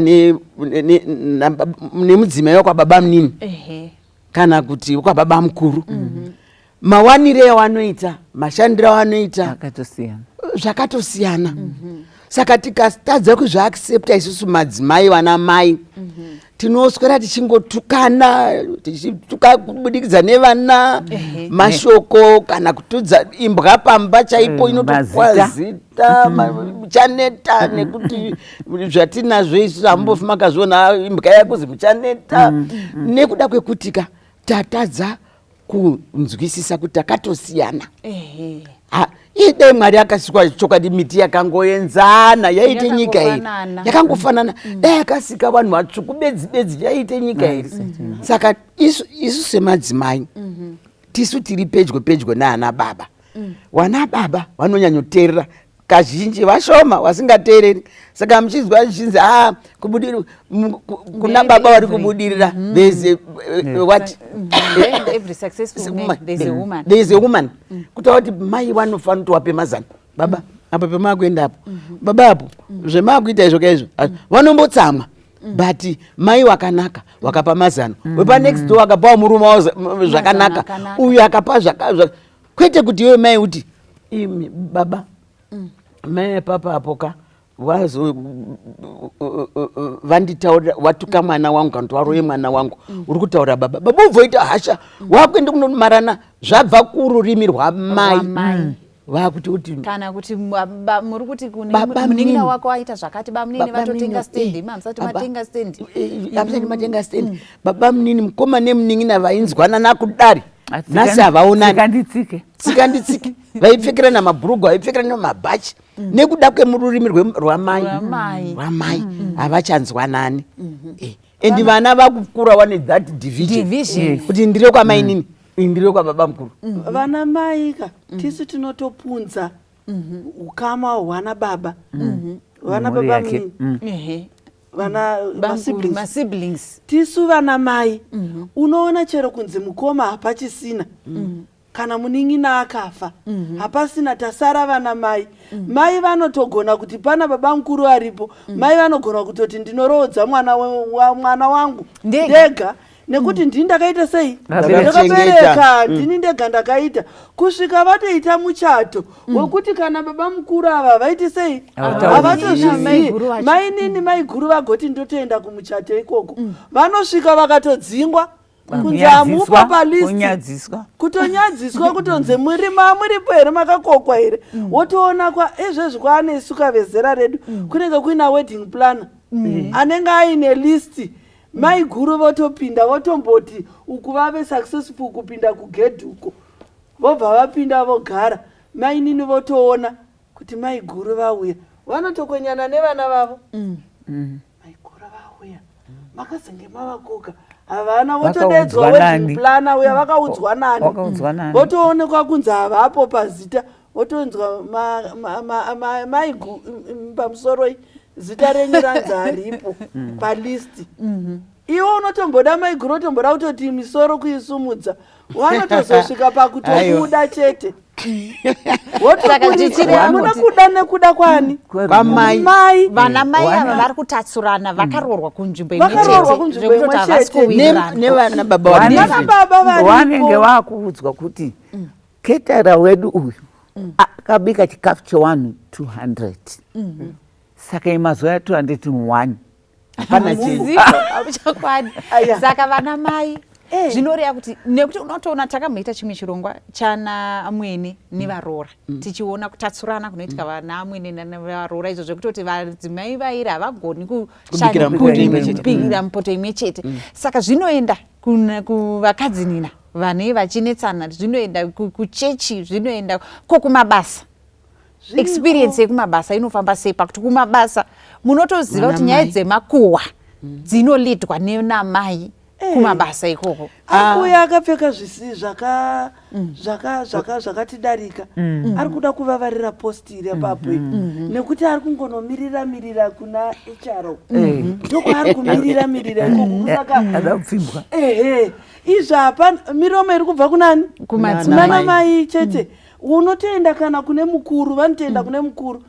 nemudzimai wakwababa munini kana kuti kwababa mukuru, mawanire awanoita, mashandiro awanoita akatosiyana. Zvakatosiyana. Saka tikatadza kuzviaccepta isusu madzimai, vana mai, tinoswera tichingotukana, tichituka kubudikidza nevana, mashoko kana kutudza imbwa pamba chaipo inotukwa mazita. Zita muchaneta nekuti zvatinazvo isu hamumbofi makazviona imbwa yakuzi muchaneta, nekuda kwekutika tatadza kunzwisisa kuti takatosiyana. Ha, iye dai Mwari akasikwa chokwadi miti yakangoenzana, yaite nyika here? Yakangofanana. Yakangofanana. Dai akasika vanhu vatsvuku bedzi bedzi, yaite nyika here? Saka isu semadzimai tisu tiri pedyo pedyo naana baba. Wana baba vanonyanyoteerera kazhinji, vashoma vasingateereri. Saka muchinzwa zvichinzi a kubudirira kuna baba vari kubudirira, there's a what? Behind every successful man, there's a woman. There is a woman. Kutaura kuti mai vanofanira kutovape mazano, baba apo pemakuenda apo, baba apo zvemakuita izvo kaizvo, vanombotsamwa, but mai wakanaka wakapa mazano, wepa next door akapawo murume wavo zvakanaka, akanaka. Uyu akapa kwete kuti iwe mai uti, imi baba, mai papa apo ka wazo vanditaurira, watuka mwana wangu kana kuti waroye mwana wangu, uri kutaura baba, baba ubvoita hasha, wakuenda kunomarana, zvabva kururimi rwamai. Rwamai. Vakuti kuti Kana kuti muri kuti kune Baba munin'ina munini. wako aita zvakati, bamunini Baba vatotenga munini, stendi, imi hamusati matenga stendi. Hamusati matenga stendi. Baba munini, mukoma nemunin'ina vainzwanana kudari, nhasi havaonani. Tsikanditsike. Tsikanditsike, vaipfekerana mabhurugu, vaipfekerana mabhachi, nekuda kwemururimi rwamai. Rwamai. Rwamai, havachanzwanani. And vana vakukura wane that division, Division. kuti ndire kwamainini, iyi ndire kwababa mukuru. Vana mai ka tisu tinotopunza ukama hwana baba, vana Nemhuri baba yake. munini, vana Bamkuru, masiblings. Masiblings. Tisu vana mai. Unoona chero kunzi mukoma hapachisina, kana munin'ina akafa hapasina, tasara vana mai. Mai vanotogona kuti pana baba mukuru aripo, mai vanogona kutoti ndinoroodza mwana mwana wangu Ndega. ndega nekuti ndini ndakaita sei, Ndakabereka. ndakabereka, ndini ndega ndakaita, kusvika vatoita muchato wekuti kana baba mukuru ava vaiti sei, Havatauri. havatozvizivi. Maiguru vacho. Mainini, maiguru vagoti ndotoenda kumuchato ikoko, vanosvika vakatodzingwa. Kunzi hamupo palist. Kunyadziswa. Kutonyadziswa, kutonzi muri mamuripo here, makakokwa here? Wotoona kwa izvezvi kwaane suka vezera redu, kunenge kuina wedding planner anenge aine list. Mai guru votopinda, votomboti uku vave successful kupinda kugedhi uko, vobva vapinda, vogara. Mainini votoona kuti mai guru vauya, vanotokwenyana nevana vavo. Mai guru vauya, makazenge mavakoka? Havana. Votodedzwa. Vakaudzwa Wedding nani? planner uya, vakaudzwa nani? Wakaudzwa nani? Votoonekwa kunzi havapo pazita. Votonzwa mai pamusoroi, zita renyu ranzi haripo palist. Iwe unotomboda maiguru, otomboda kutoti misoro kuisumudza, vanotozosvika pakutobuda chete. Saka zvichireva Hamuna kuda nekuda kwani? Kwamai. Mai. Vana mai ava vari kutatsurana, vakaroorwa kunzvimbo imwe Vakaroorwa chete, kunzvimbo zvekutoti imwe havasi chete. kuwirirana. Nevana baba vari Vana different. baba varipo. Vanenge vakuudzwa kuti caterer wedu uyu akabika chikafu chewanhu 200, saka imazuva ya 201. Hapana chinhu. Ziko, chokwadi. Aya. Saka vana mai, zvinoreva kuti, nekuti unotoona takamboita chimwe chirongwa chana amwene nevaroora, tichiona kutatsurana kunoitika vana amwene nevaroora, izvo zvekutoti vadzimai vairi havagoni Kubikira mupoto imwe chete. kubikira mupoto imwe chete. Saka zvinoenda kuvakadzinina vane vachinetsana, zvinoenda kuchechi, zvinoenda kokumabasa. Zviriko. Experience yekumabasa inofamba sei? Pakuti kumabasa munotoziva kuti Vana nyaya mai. dzemakuhwa dzinolidwa nenamai kumabasa ikoko. Akuuya akapfeka zvisi zvaka zvaka zvaka zvakatidarika, ari kuda kuvavarira post iri apapo iyi, nekuti ari kungonomirira mirira kuna HR, ndokwaari kumirira mirira ikoko, saka Ada kupfimbwa. Ehe, izvi hapana miromo iri kubva kunani? Kumadzimai. Kunana mai chete. Unotoenda kana kune mukuru, vanotoenda kune mukuru.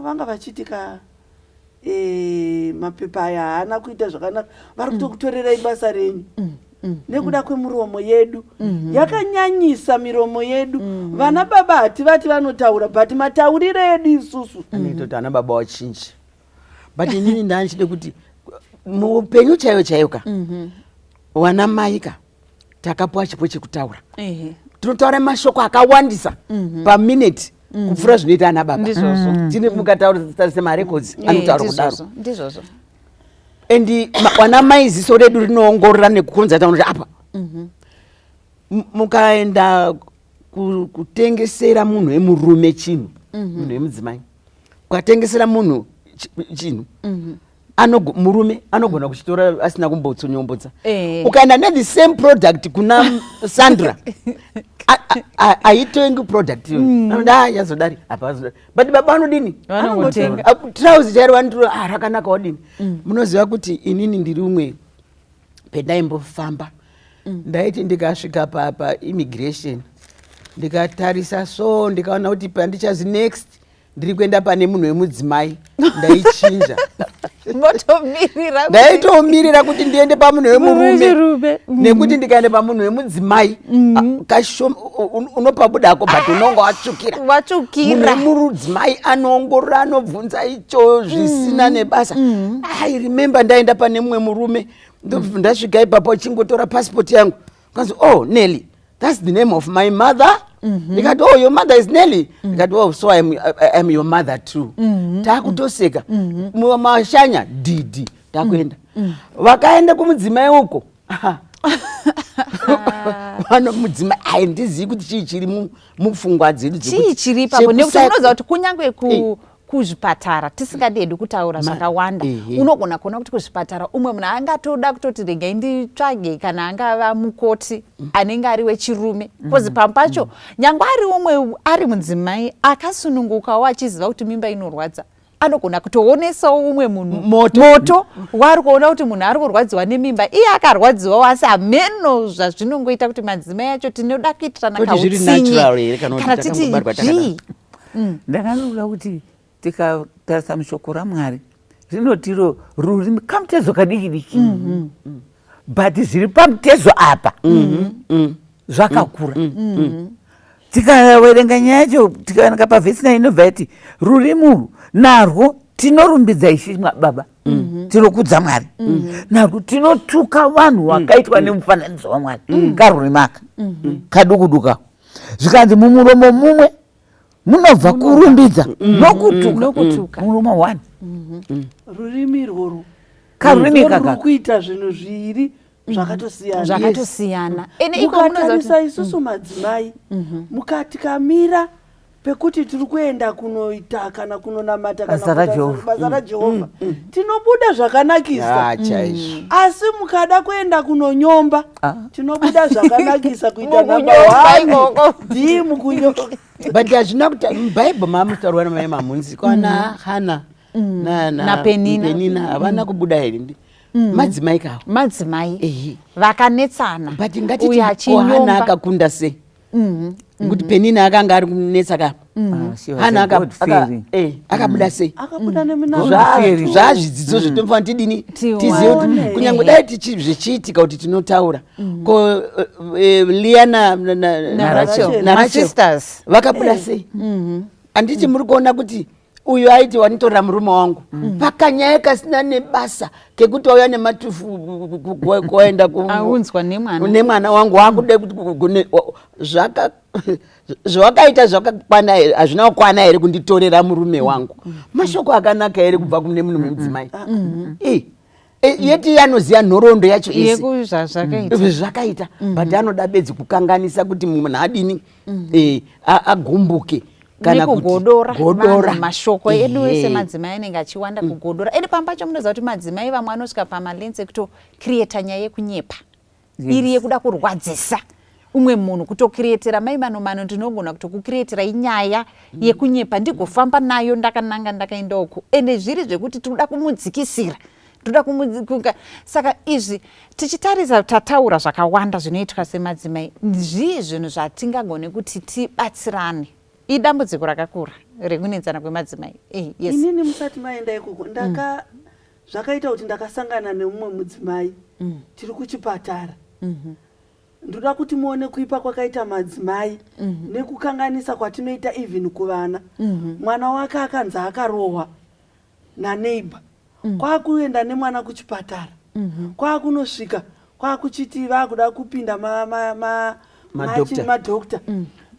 Vanga vachiti ka mapepa aya haana kuita zvakanaka, vari kutokutorerai basa renyu nekuda kwemuromo yedu yakanyanyisa. Miromo yedu, vana baba hativati vanotaura, but matauriro edu isusu Anoita kuti ana baba wachinji. But inini ndandichide kuti muupenyu chaiyo chaiyo ka, wana mai ka takapiwa chipo chekutaura. Tinotaura mashoko akawandisa pamineti kupfuura zvinoita ana baba. Ndizvozvo. Tine mukataurisa marecords anotaura kudaro. Ndizvozvo, ndizvozvo. And wana mai, ziso redu rinoongorora nekukonza taona kuti apa mukaenda kutengesera munhu wemurume chinhu, munhu wemudzimai ukatengesera munhu chinhu, murume anogona kuchitora asina kumbotsonyombodza. Ukaenda nethe same product kuna Sandra, haitengi product iyoyo. Anoda, "Ah, yazodari apa, yazodari." But baba anodini? Vanongotenga. Trouser chairo vanotora, "Ah, rakanaka." Wadini? Munoziva kuti inini ndiri umwe pendaimbofamba, ndaiti ndikasvika paimmigration, ndikatarisa so, ndikaona kuti pandichazi next ndiri kuenda pane munhu wemudzimai, ndaichinja. Motomirira Ndaitomirira kuti ndiende pamunhu wemurume. Wechirume. Nekuti ndikaenda pamunhu wemudzimai, unopabudako, but unonga watsvukira. Watsvukira. Munhu wemurudzimai anoongorora, anobvunza icho zvisina nebasa. I remember ndaenda pane mumwe murume, ndobva ndasvika ipapo, achingotora passport yangu, kanzi, "Oh, Nelly, that's the name of my mother." Ndikati, "Oh, your mother is Nelly?" Ndikati, "Oh, so I'm your mother too." Taakutoseka. Mashanya dhidhi, takuenda. Vakaenda kumudzimai uko. Vano mudzimai, handizivi kuti chii chiri mupfungwa dzedu. Chii chiri ipapo? Nekuti unoziva kuti kunyange kuzvipatara, tisingadi hedu kutaura zvakawanda, unogona kuona kuti kuzvipatara umwe munhu angatoda kutoti regai nditsvage kana angava mukoti anenge ari wechirume, because pamwe pacho nyange ari umwe ari mudzimai akasunungukawo, achiziva kuti mimba inorwadza, anogona kutoonesawo umwe munhu Moto. Moto waari kuona kuti munhu ari kurwadziwa nemimba, iye akarwadziwawo, asi hameno zvazvinongoita kuti madzimai acho tinoda kuitirana Kuti zviri kautsinye. natural here, kana kuti Kana titi takangobarwa takadaro? zvii? Ndakanoda kuti tikatarisa mushoko raMwari, rinotiro rurimi kamutezo kadiki diki, but zviri pamutezo apa zvakakura. Tikaverenga nyaya yacho, tikaverenga pavhesi 9, inobva yati rurimi urwu narwo tinorumbidza Ishe Baba. Tinokudza Mwari narwo, tinotuka vanhu vakaitwa nemufananidzo waMwari. Karurimi aka kaduku duka, zvikanzi mumuromo mumwe munobva kurumbidza nokutuka. Nokutuka. Muromo one. Rurimi irworwo Karurimi ruri kaka kuita zvinhu zviri zvakatosiyana. Zvakatosiyana. Ene iko munoziva kuti Mukatarisa isusu madzimai, mukatikamira pekuti tiri kuenda kunoita kana kunonamata kana Basa kuita raJehovha. basa raJehovha, tinobuda zvakanakisa. Ah, chaizvo. Asi mukada kuenda kunonyomba, tinobuda zvakanakisa kuita Mukunyomba ikoko. D mukunyomba. But hazvina kuti mubhaibheri mamutaurwa namai Mamunzi kwana Hana NaPenina. Penina havana kubuda here? Madzimai kawo. Madzimai Ehe. vakanetsana. But ngatiti Uyu ko Hana achinyomba. akakunda sei? Nekuti Penina akanga ari kunetsa kapa. Ah, she was Hana a God-fearing. akabuda sei? Akabuda nemunamato. God-fearing. Zvazvidzidzo zvetinofanira tidini Tiwane. tizive kuti kunyange dai zvichiitika kuti tinotaura ko Leah naRachel. naRachel Masisters. vakabuda sei? Handiti muri kuona kuti uyu aiti wanitorera murume wangu pakanyaya kasina nebasa kekuti wauya nematufu kuenda Aunzwa nemwana. Nemwana wangu wakude kuti zvawakaita zvakakwana here? Hazvina kukwana here kunditorera murume wangu? Mashoko akanaka here kubva kune munhu wemudzimai? Yeti anoziva nhoroondo yacho ese Yekuzvazvakaita. Zvakaita, but anoda bedzi kukanganisa kuti munhu adini, agumbuke kana kuti Nekugodora godora. vanhu. Mashoko edu Ehe. semadzimai anenge achiwanda kugodora. Ende pamba pacho munoziva kuti madzimai vamwe anosvika pamalengths ekutocreata nyaya yekunyepa iri yekuda kurwadzisa umwe munhu, kutocreatera mai mano mano, ndinogona kutokucreatera inyaya yekunyepa, ndigofamba nayo ndakananga ndakaenda uku, ende zviri zvekuti tinoda kumudzikisira, toda saka izvi tichitarisa, tataura zvakawanda zvinoitwa semadzimai. Zvii zvinhu zvatingagone kuti tibatsirane? Idambudziko rakakura rekunetsana kwemadzimai. Yes. Inini musati maenda ikoko, ndaka zvakaita kuti ndakasangana nemumwe mudzimai tiri kuchipatara. Ndoda kuti muone kuipa kwakaita madzimai nekukanganisa kwatinoita even kuvana. Mwana wake akanzi akarohwa naneighbor, kwakuenda nemwana kuchipatara, kwakunosvika kwakuchiti vakuda kupinda Madoctor. Madoctor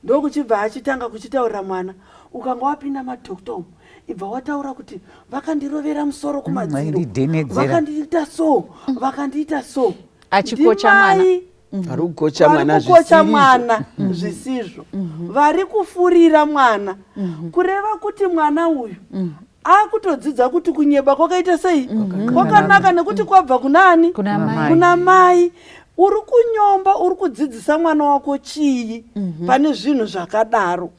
ndokuchibva achitanga kuchitaurira mwana, ukanga wapinda madoctor umu, ibva wataura kuti vakandirovera musoro kumadziro, Vaindidhenedzera. vakandiita so, vakandiita so. Achikocha mwana. Ndimai Vari kukocha mwana vari kukocha zvisizvo. Mwana zvisizvo, vari kufurira mwana, kureva kuti mwana uyu akutodzidza kuti kunyeba kwakaita sei? Kwakanaka, nekuti kwabva kuna ani? Kuna mai. Kuna mai. Uri kunyomba, uri kudzidzisa mwana wako chii pane zvinhu zvakadaro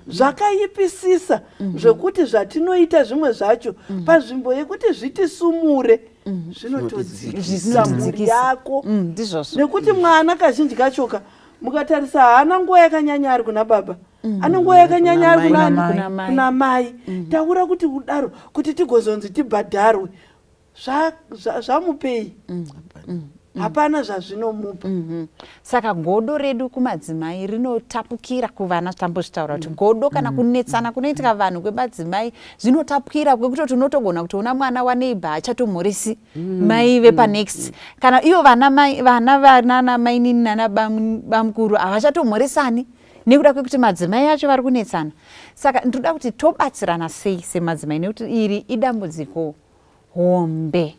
zvakaipisisa, zvekuti zvatinoita zvimwe zvacho panzvimbo yekuti zvitisumure, zvinotodzikisa mhuri Zvinodzikisa. yako? Ndizvozvo. Nekuti mwana kazhinji kachoka, mukatarisa, haana nguva yakanyanya ari kuna baba, ane nguva yakanyanya ari Kuna kuna mai. Kuna mai. Kuna mai. Taura kuti kudaro kuti tigozonzi tibhadharwe, zvamupei? Hapana zvazvinomupa. Saka godo redu kumadzimai rinotapukira kuvana. Tambozvitaura kuti godo kana kunetsana kunoitika vanhu kwemadzimai zvinotapukira kwekutoti unotogona kutoona mwana waneighbor achatomhoresi mai vepanext, kana ivo vana mai, vana vanana mainini nana bamukuru havachatomhoresani nekuda kwekuti madzimai acho vari kunetsana. Saka ndinoda kuti tobatsirana sei semadzimai, nekuti iri idambudziko hombe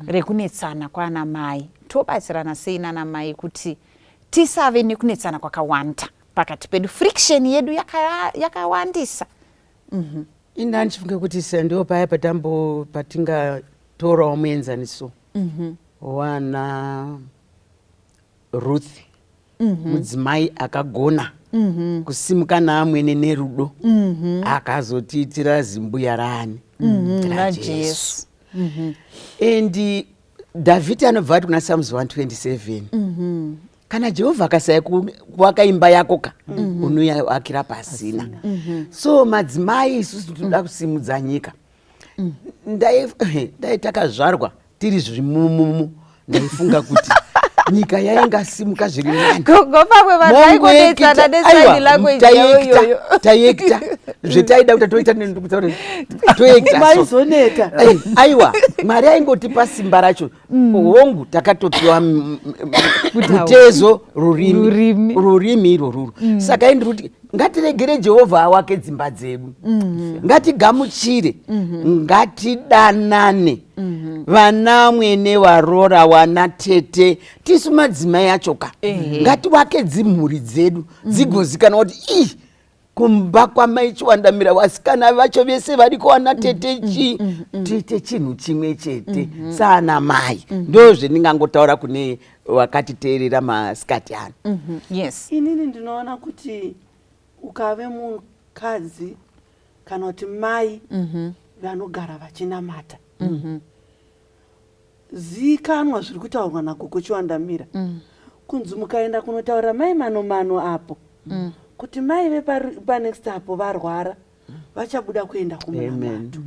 rekunetsana kwana mai. Tobatsirana sei nana mai kuti tisave nekunetsana kwakawanda pakati pedu? Friction yedu yakawandisa. Ina ndichifunga kuti ndo paya patambo patingatorawo muenzaniso wana Ruth, mudzimai akagona kusimuka naamwene nerudo, akazotiitira zimbuya raani? RaJesu. And Dhavhidi anobva ati kuna Psalms 127, kana Jehovha akasaya kuvaka imba yako ka, unoyavakira pasina. So madzimai isusu tinoda kusimudza nyika. Dai takazvarwa tiri zvimumumu, ndaifunga kuti Nyika yaingasimuka zviri nani. Gogo, pamwe vanhu vaingonetsana nesign language yavo iyoyo. Taiekta zvetaida kuti toita nendikutaura toekta so. Maizoneta. Ai, aiwa, Mwari aingotipa simba racho. Hongu, takatopiwa mutezo, rurimi. Rurimi. Rurimi irworuru. Saka indiri kuti ngatiregere Jehovha awake dzimba dzedu. Ngatigamuchire, ngatidanane, vana mwene, varora, wana tete, tisu madzimai acho ka. Ngatiwake dzimhuri dzedu dzigozikanwa kuti ii kumba kwamai Chiwandamira, vasikana vacho vese variko, vana tete, chi tiite chinhu chimwe chete saana mai. Ndo zvendingangotaura kune vakatiteerera masikati ano. Yes. Inini ndinoona kuti ukave mukadzi kana kuti mai vanogara vachinamata, zikanwa zviri kutaurwa nagogo Chiwandamira, kunzi mukaenda kunotaura mai Manomano apo kuti mai vepanext apo varwara, vachabuda kuenda kumunamato.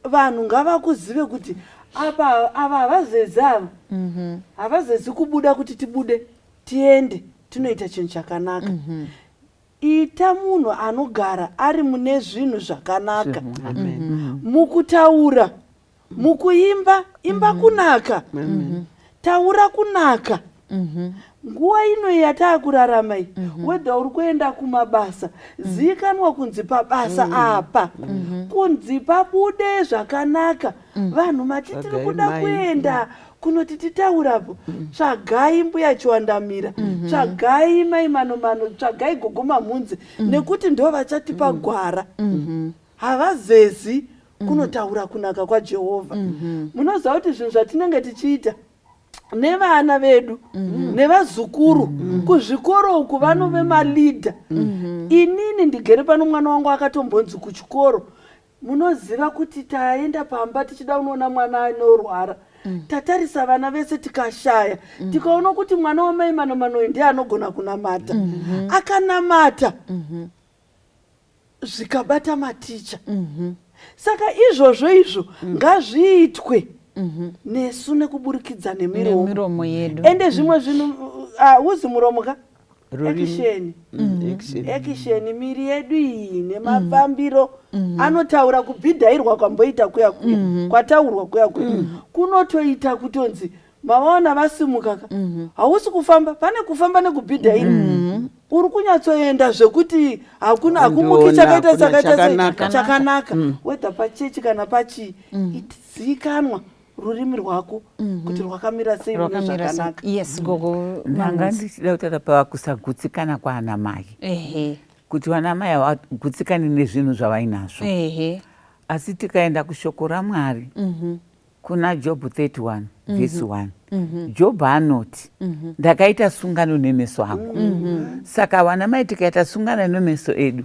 Vanhu ngavakuzive kuti apa ava havazezi, ava havazezi kubuda kuti tibude tiende tinoita chinhu chakanaka. Ita munhu anogara ari mune zvinhu zvakanaka mukutaura, mukuimba, imba kunaka, taura kunaka. Nguva ino yataakurarama iyi, whether uri kuenda kumabasa, zivikanwa kunzi pabasa apa kunzi pabude zvakanaka. Vanhu mati tiri Tsvagai kuda mai. kuenda kunoti titaurapo, tsvagai mbuya Chiwandamira, tsvagai mai Manomano, tsvagai gogo Mamhunzi, nekuti ndo vachatipa gwara. Havazezi kunotaura kunaka kwaJehovha. Munoziva kuti zvinhu zvatinenge tichiita nevana vedu nevazukuru kuzvikoro uku, vanove maleader. Inini ndigere pano, mwana wangu akatombonzi kuchikoro, munoziva kuti taenda pamba tichida kunoona mwana anorwara, tatarisa vana vese tikashaya, tikaona kuti mwana wamai Manomano ndiye anogona kunamata. Akanamata zvikabata maticha. Saka izvozvo izvo ngazviitwe nesu nekuburikidza nemiromo. Nemiromo yedu. Ende zvimwe zvinhu hauzi muromo ka. Rurimi. Action. Action. Action, miri yedu iyi nemafambiro anotaura. Kubhidhairwa kwamboita kuya kuya kwataurwa kuya kuya kunotoita kutonzi mavaona vasimuka ka. Hausi kufamba, pane kufamba nekubhidhaira, uri kunyatsoenda zvekuti hakuna hakumuki. Wandiona, Chakaita hakuna chakaita sei? chakanaka. Chakanaka, whether pachechi kana pachii, zikanwa rurimi rwako kuti rwakamira sei mune Rwakamira sei? zvakanaka. Yes, gogo Ndanga Mamhunzi. ndichida kutaura pakusagutsikana kwaana mai, kuti vana mai havagutsikani nezvinhu zvavainazvo. Asi tikaenda kushoko raMwari, kuna Jobhu 31 vhesi 1, Jobhu anoti, "Ndakaita sungano nemeso angu." Saka vana mai, tikaita sungano nemeso edu,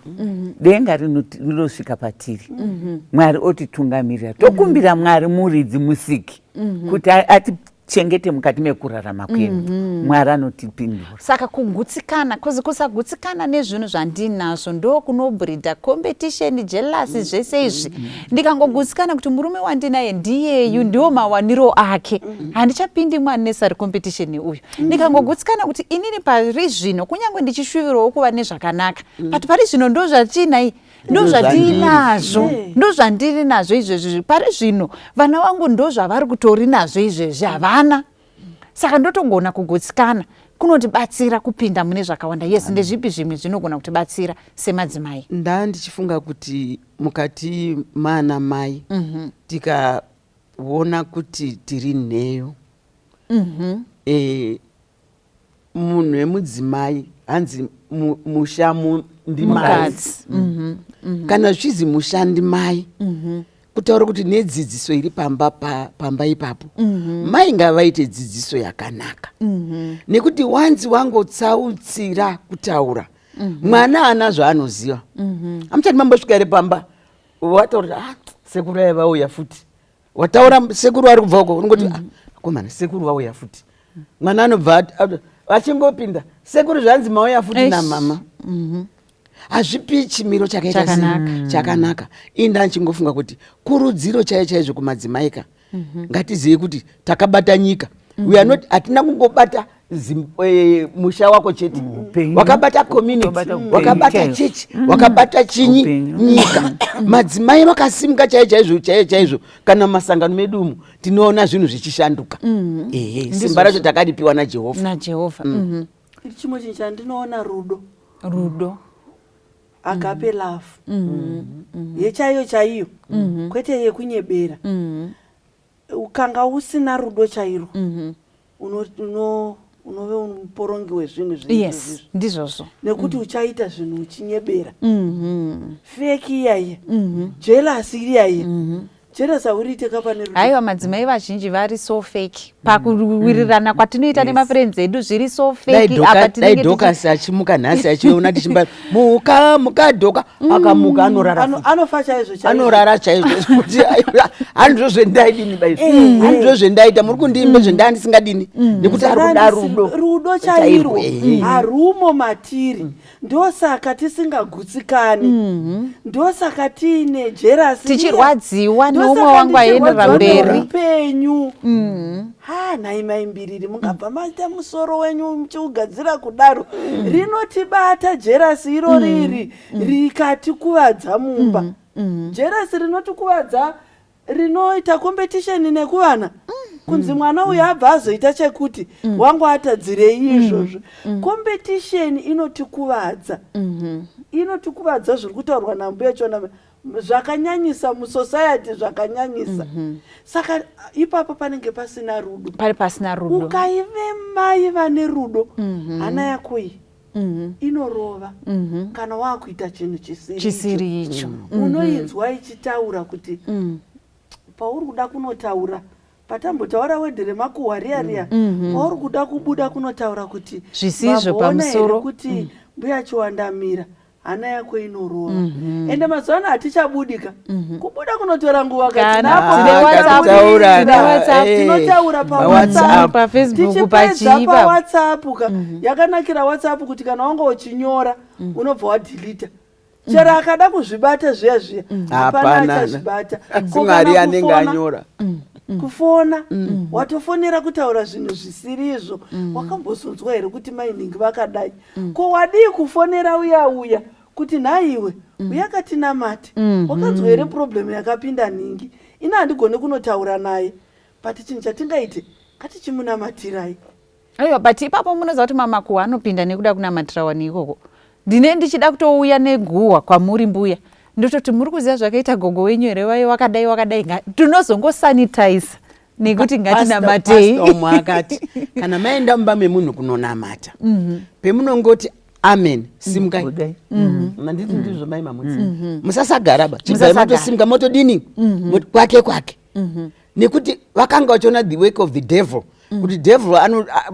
denga rinosvika patiri, Mwari otitungamirira. Tokumbira Mwari muridzi musiki kuti atichengete mukati mekurarama kwedu. Mwari anotipindura. Saka kugutsikana, cause kusagutsikana nezvinhu zvandinazvo ndo kunobreeda competition, jealousy, zvese izvi. Ndikangogutsikana kuti murume wandinaye ndiyeyu, ndiwo mawaniro ake, handichapindi muunnecessary competition uyu. Ndikangogutsikana kuti inini pari zvino, kunyange ndichishuvirwawo kuva nezvakanaka, but pari zvino ndo zvatinai, ndo zvatiinazvo, ndo zvandiri nazvo izvezvi. Pari zvino vana vangu ndo zvavari kutori nazvo izvezvi, havana. Saka ndotogona kugutsikana, kunotibatsira kupinda mune zvakawanda. Yes, ndezvipi zvimwe zvinogona kutibatsira semadzimai? Ndaa ndichifunga kuti mukati maana mai, tikaona kuti tiri nheyo, munhu wemudzimai hanzi musha ndimai. Mukadzi. Kana zvichizi musha ndimai, kutaura kuti nedzidziso iri pamba, pamba ipapo, mai ngavaite dzidziso yakanaka, nekuti wanzi wangotsautsira kutaura, mwana haana zvaanoziva. Hamuchati mambosvika here pamba, wataura kuti, "Ah, sekuru aya vauya futi." Wataura sekuru ari kubva uko, unongoti, "Ah, akomana, sekuru vauya futi." Mwana anobva vachingopinda, "Sekuru, zvanzi mauya futi Eish. namama." Hazvipi chimiro chakaita sei? Chakanaka. Chakanaka. Inda ndichingofunga kuti kurudziro chaiyo chaizvo kumadzimai ka, ngatizive kuti takabata nyika. We are not, hatina kungobata musha wako chete. Upenyu. Wakabata community, Wakabata upenyu wakabata chaiwo. chechi, wakabata chinyi, Upenyu. nyika. Madzimai vakasimuka chaivo chaizvo, chaivo chaizvo. Kana mumasangano medu umu tinoona zvinhu zvichishanduka. Ehe, simba racho takaripiwa naJehovha. Najehovha. Chimwe chinhu chandinoona, rudo. Rudo. Agape love yechaiyo chaiyo, kwete yekunyebera. Ukanga usina rudo chairwo, unove muporongi wezvinhu zvinhu izvozvo, Ndizvozvo. Nekuti uchaita zvinhu uchinyebera, fake iyaiya, jealous iyaiya. Jealous hauriite kapane rudo. Haiwa, madzimai vazhinji vari so fake pakuwirirana kwatinoita nemafriends edu, zviri so Dai fake. Apa dai tinenge Dokasi achimuka nhasi, achiona tichimba "Muka muka Dhoka", akamuka anorara futi. Anofa chaizvo chaizvo. Anorara chaizvo kuti handizvo zvendaidini baizvo, handizvo zvendaita, muri kundiimbe zvendaa ndisingadini, nekuti ari kuda rudo. Rudo chairwo Ehe. harumo matiri. Ndosaka tisingagutsikani, ndosaka tiine jealous. Tichirwadziwa neumwe wangu aenderera mberi. Upenyu ha, nhai maimbiriri, mungabva maita musoro wenyu muchiugadzira kudaro. Rinotibata jealous iro riri, rikatikuvadza mumba. Jealous rinotikuvadza, rinoita competition nekuvana, kunzi mwana uyu abva azoita chekuti, wangu atadzirei izvozvo. Competition inotikuvadza, inotikuvadza. Zviri kutaurwa nambuya chona zvakanyanyisa musociety, zvakanyanyisa. Saka ipapo panenge pasina rudo. Pari pasina rudo. Ukaive mai vane rudo, hana yako iyi inorova kana waakuita chinhu chisiri Chisiri icho. Unoinzwa ichitaura kuti pauri kuda kunotaura, patambotaura wedhi remakuhwa riya riya, pauri kuda kubuda kunotaura kuti Zvisizvo mamboona here pamusoro. kuti mbuya Chiwandamira, hana yako inorova. Ende mazuva ano hatichabudika, kubuda kunotora nguva. Kana Katinapo tine WhatsApp, Takutaura tine WhatsApp. tinotaura paWhatsApp. paWhatsApp. PaFacebook, Tichipedza pachiipa. paWhatsApp ka, yakanakira WhatsApp kuti kana wanga uchinyora, unobva wadhilita. Chero akada kuzvibata zviya zviya, hapana Hapana. achazvibata. Asi Ko Mwari kana anenge anyora. Kufona, watofonera kutaura zvinhu zvisiri izvo. Wakambozonzwa here kuti mainhingi vakadai? Ko wadii kufonera uya uya kuti nhaiwe, uyakatinamate, wakanzwa here problem yakapinda nhingi? Ina handigoni kunotaura naye, but chinhu chatingaite, ngatichimunamatirai. Aiwa, but ipapo munoziva kuti mamakuhwa anopinda nekuda kunamatira wani ikoko. Ndine ndichida kutouya neguhwa kwamuri mbuya, ndototi muri kuziva zvakaita gogo wenyu here, vaye wakadai wakadai. Tinozongosanitiza nekuti ngatinamatei. Pastor umwe akati kana maenda mumba memunhu kunonamata, pemunongoti amen, simukai. Budai. Manditi ndizvo mai Mamutsi, musasagara ba, chibvai. Musasagara. Motosimuka, motodini. Kwake kwake, nekuti vakanga vachiona the work of the devil, kuti devil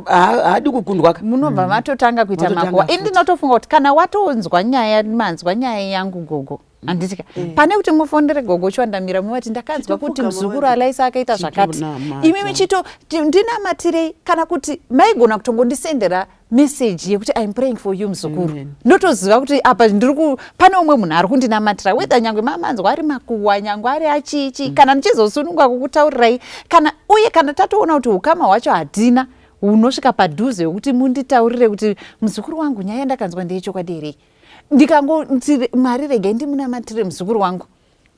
haadi kukundwa ka. Munobva matotanga kuita Matotanga makuhwa. Ini futi. ndinotofunga kuti kana watonzwa nyaya, manzwa nyaya yangu gogo, handitika, pane kuti mufondere gogo Chiwandamira muvati ndakanzwa kuti Chitopfugama muzukuru wega. Alaisa akaita zvakati, Chitonamata. imi michito ndinamatirei, kana kuti maigona kutongondisendera meseji yekuti "I'm praying for you, muzukuru", ndotoziva kuti apa ndiri pane umwe munhu ari kundinamatira, whether nyangwe mamanzwa ari makuhwa, nyangwe ari achichi. Kana ndichizosununga kukutaurirai, kana uye kana tatoona kuti ukama hwacho hatina hunosvika padhuze wekuti munditaurire kuti muzukuru wangu, nyaya yandakanzwa ndeyechokwadi here, ndikangoti Mwari regai ndimunamatire muzukuru wangu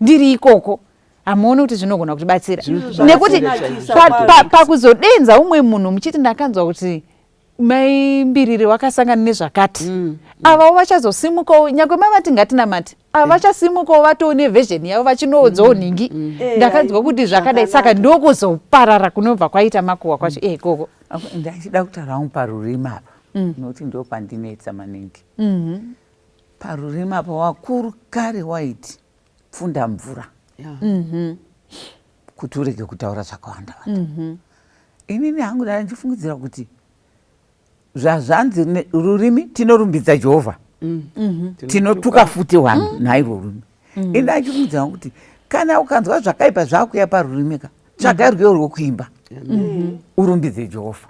ndiri ikoko, hamuoni kuti zvinogona kutibatsira? Nekuti Zvakanakisa kwazvo. pakuzodenza umwe munhu muchiti ndakanzwa kuti mai Mbiriri wakasangana nezvakati, avawo vachazosimukawo, nyangwe mavati ngatinamate, ava vachasimukawo vatoo neversion yavo, vachinoudzawo nhingi ndakanzwa kuti zvakadai. Saka ndokuzoparara kunobva kwaita makuhwa kwacho ikoko. Ndachida kutaura hangu parurimi apa, nokuti ndo pandinetsa maningi parurimi apa. Wakuru kare waiti pfunda mvura kuti urege kutaura zvakawanda wanda. Inini hangu ndanga ndichifungidzira kuti zvazvanzi rurimi tinorumbidza Jehovha, tinotuka futi vanhu nairwo rurimi. Ini ndachifungidzira kuti kana ukanzwa zvakaipa zvakuya parurimi ka, tsvaga rwiyo rwokuimba urumbidze Jehovha.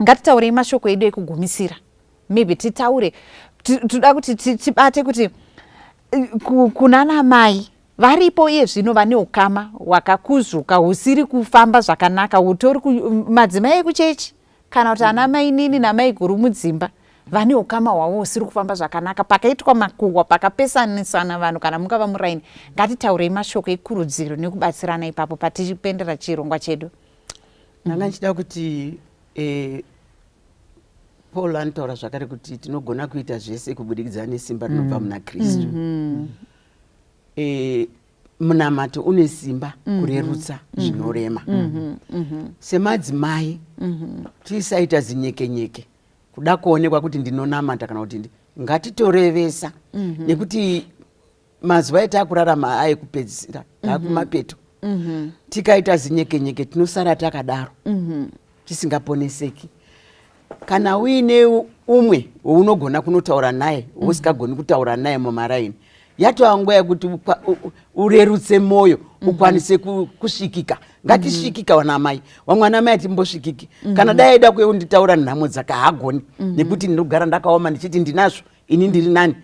Ngatitaurei mashoko edu ekugumisira. Maybe titaure, toda kuti tibate kuti kunana mai. Varipo iye zvino vane ukama hwakakuzvuka husiri kufamba zvakanaka, hutori madzimai ekuchechi kana kuti ana mainini namaiguru mudzimba vane ukama hwavo husiri kufamba zvakanaka. Pakaitwa makuhwa, pakapesanisana vanhu, kana mungava muraini, ngatitaurei mashoko ekurudziro nekubatsirana ipapo patichipendera chirongwa chedu. Ndanga ndichida kuti Paul anotaura zvakare kuti tinogona kuita zvese kubudikidza nesimba rinobva muna Kristu. Munamato une simba kurerutsa zvinorema. Semadzimai tisaita zinyekenyeke kuda kuonekwa kuti ndinonamata kana kuti ngatitorevesa, nekuti mazuva etakurarama aekupedzisira, akumapeto. Tikaita zinyekenyeke tinosara takadaro tisingaponeseki. Kana uine umwe waunogona kunotaura naye, usikagoni kutaura naye mumaraini, yatova nguva yekuti urerutse mwoyo, ukwanise kusvikika. Ngatisvikika vana mai, vamwe ana mai atimbosvikiki. Kana dai aida kuye kunditaura nhamo dzake, haagoni, nekuti ndinogara ndakaoma ndichiti ndinazvo, ini ndiri nani.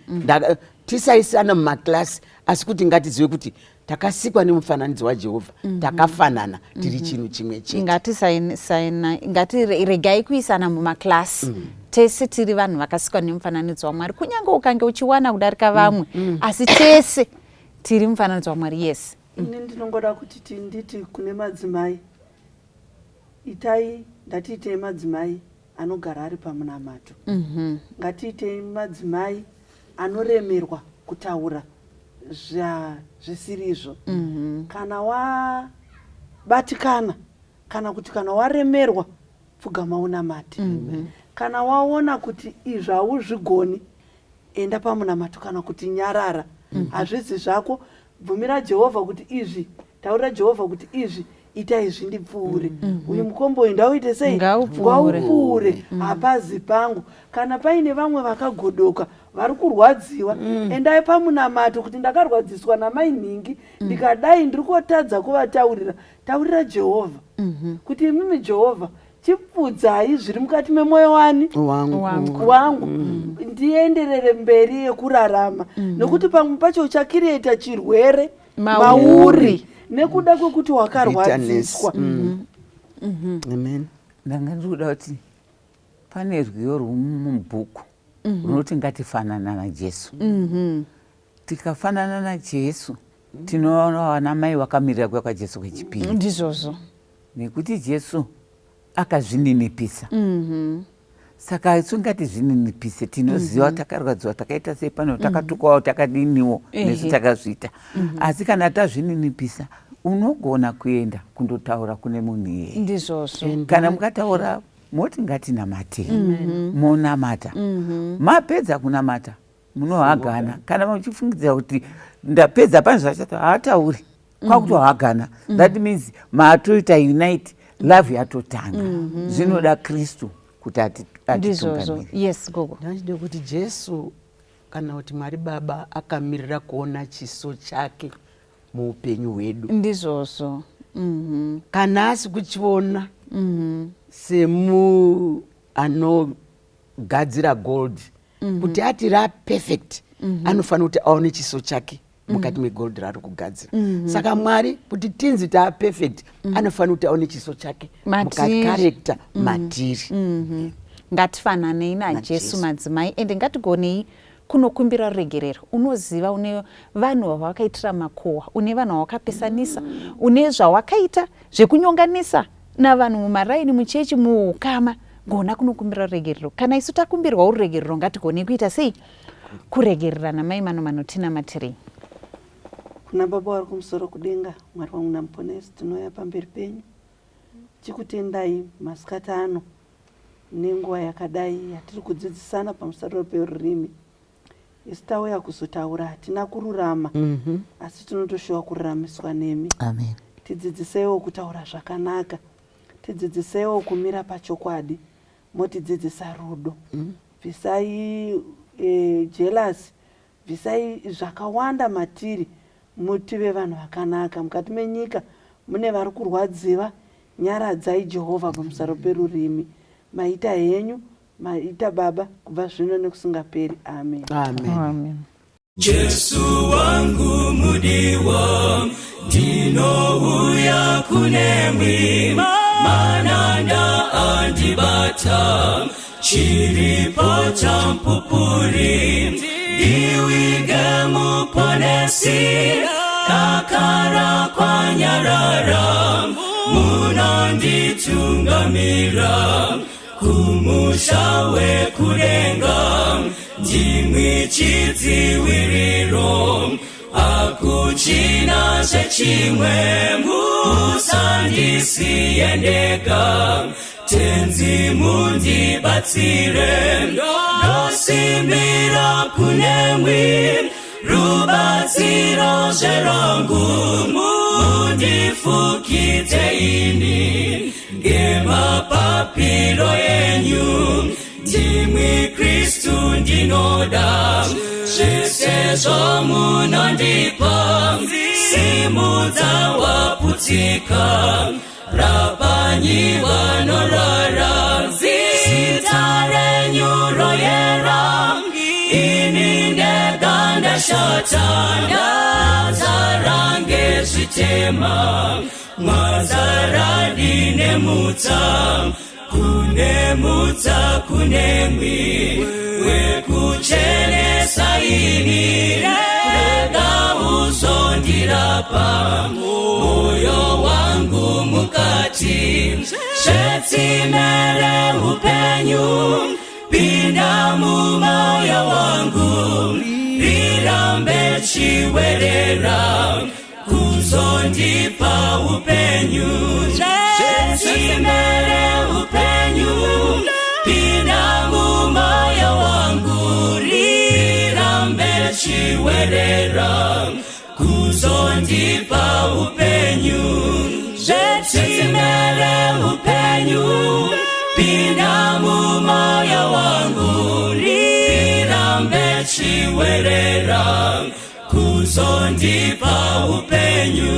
Tisaisana mumaklasi, asi kuti ngatizive kuti takasikwa nemufananidzo waJehovha, takafanana, tiri chinhu chimwe chete. Ngatiregai kuisana mumaklasi. Tese tiri vanhu vakasikwa nemufananidzo waMwari. Kunyange ukange uchiwana kudarika vamwe, asi tese tiri mufananidzo waMwari. Yes. Ini ndinongoda kuti nditi kune madzimai, itai, ngatiitei madzimai anogara ari pamunamato. Ngatiitei madzimai anoremerwa kutaura zvisirizvo. Kana wabatikana kana kuti kana waremerwa, pfugama unamate. Kana waona kuti izvi hauzvigoni, enda pamunamato kana kuti nyarara, hazvizi zvako. Bvumira Jehovha kuti izvi, taurira Jehovha kuti izvi itai zvindipfuure. Uyu mukombo uyu ndauite sei? Ngaupfuure. Ngaupfuure, hapazi pangu. Kana paine vamwe vakagodoka vari kurwadziwa, endai pamunamato kuti ndakarwadziswa namai nhingi, ndikadai, ndiri kotadza kuvataurira. Taurira Jehovha kuti imimi Jehovha, chipfudzai zviri mukati memwoyo wani wangu. Wangu. Wangu, ndienderere mberi yekurarama, nekuti pamwe pacho uchacreata chirwere mauri. Mauri nekuda kwekuti wakarwadziswa. Bitterness. Amen. Ndanga ndiri kuda kuti pane rwiyo rwumubhuku runoti ngatifanana naJesu. Tikafanana naJesu, tinoona vana mai vakamirira kuuya kwaJesu kwechipiri. Ndizvozvo. Nekuti Jesu akazvininipisa, saka isu ngatizvininipise. Tinoziva takarwadziwa, takaita sei pano, takatukwawo, takadiniwo, nesu takazviita. Asi kana tazvininipisa, unogona kuenda kundotaura kune munhu iyeye. Ndizvozvo. Kana mukataura, moti ngatinamatei, monamata. Mapedza kunamata, munohagana. Kana muchifungidzira kuti ndapedza, pane zvachata, haatauri, kwakutohagana. That means matoita unite, love yatotanga. Zvinoda Kristu kuti Ndizvozvo. atitungamire. Yes, gogo. Ndachide kuti Jesu kana kuti Mwari Baba akamirira kuona chiso chake muupenyu hwedu. Ndizvozvo. Kana asi kuchiona semu anogadzira gold, kuti ati raperfect, anofanira kuti aone chiso chake mukati megold raari kugadzira. Saka Mwari, kuti tinzi taaperfect, anofanira kuti aone chiso chake matiri. Mukati, character matiri. Ngatifananei naJesu, naJesu. Madzimai, ende ngatigonei kunokumbira ruregerero. Unoziva une vanhu vavakaitira makuhwa, une vanhu vawakapesanisa, une zvawakaita zvekunyonganisa navanhu mumaraini, muchechi, muukama, gona kunokumbira ruregerero. Kana isu takumbirwawo ruregerero, ngatigonei kuita sei? Kuregererana. Mai Mano Mano, tinamatirei. Kuna Baba vari kumusoro kudenga, Mwari wangu namuponesi, tinouya pamberi penyu chikutendai masikati ano nenguva yakadai yatiri kudzidzisana pamusoro perurimi. Isu tauya kuzotaura, hatina kururama, asi tinotoshuwa kururamiswa nemi. Amen. Tidzidziseiwo kutaura zvakanaka, tidzidziseiwo kumira pachokwadi, motidzidzisa rudo. Bvisai jealousy, bvisai zvakawanda matiri, mutive vanhu vakanaka. Mukati menyika mune vari kurwadziva, nyaradzai Jehovha pamusoro perurimi. Maita henyu, maita Baba, kubva zvino nekusingaperi. Amen. Amen. Amen. Jesu wangu mudiwa, ndinouya kunemwi, mananda andibata, chiripo chamupupuri, ndiwige muponesi, dakara kwanyarara, munonditungamira, kumusha wekudenga, ndimwi chidziviriro, hakuchina zvechimwe, musandisiye ndega, tenzi mundibatsire, ndosimbira kunemwi, rubatsiro zverangu, mundifukidze ini ngemapapiro enyu, ndimwi Kristu ndinoda, zvese zvamunondipa, simudza waputsika, rapanyi vanorara, zita renyu royera, ini ndega ndashata, ndazara ngezvitema, mwazara nemutsa, kune mutsa kunemwi, wekuchenesa ini, rega uzondirapa, moyo wangu mukati, zvetsime reupenyu, pinda mumoyo wangu, rirambe chiwerera, kuzondipa upenyu, zvetsime reupenyu, pinda mumoyo wangu, rirambe chiwerera, kuzondipa upenyu, zvetsime reupenyu, pinda mumoyo wangu, rirambe chiwerera, kuzondipa upenyu,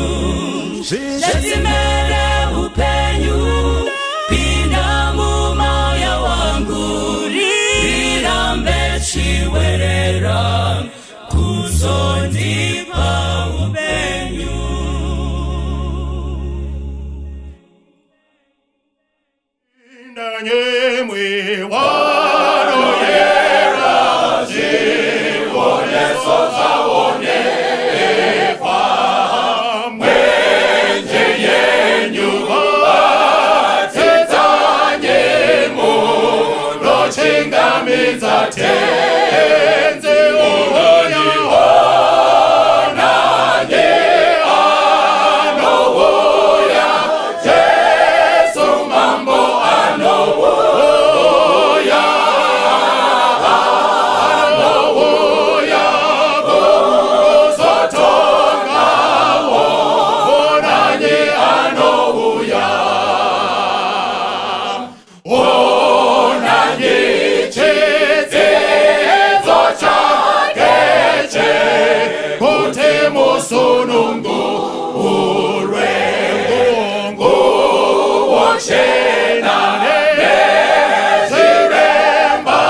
zvetsime reupenyu, pinda mumoyo wangu, rirambe chiwerera, kuzondipa upenyu. Ndanyemwe wanoyera zvioneso zvaonekwa mwenje yenyu batidzanye munochingamidza tenzi uya onanye anouya Jesu mambo anouya anouya kuzotonga onanye anouya onanye chidzidzo chake chekuti musunungurwe nguo chena nezviremba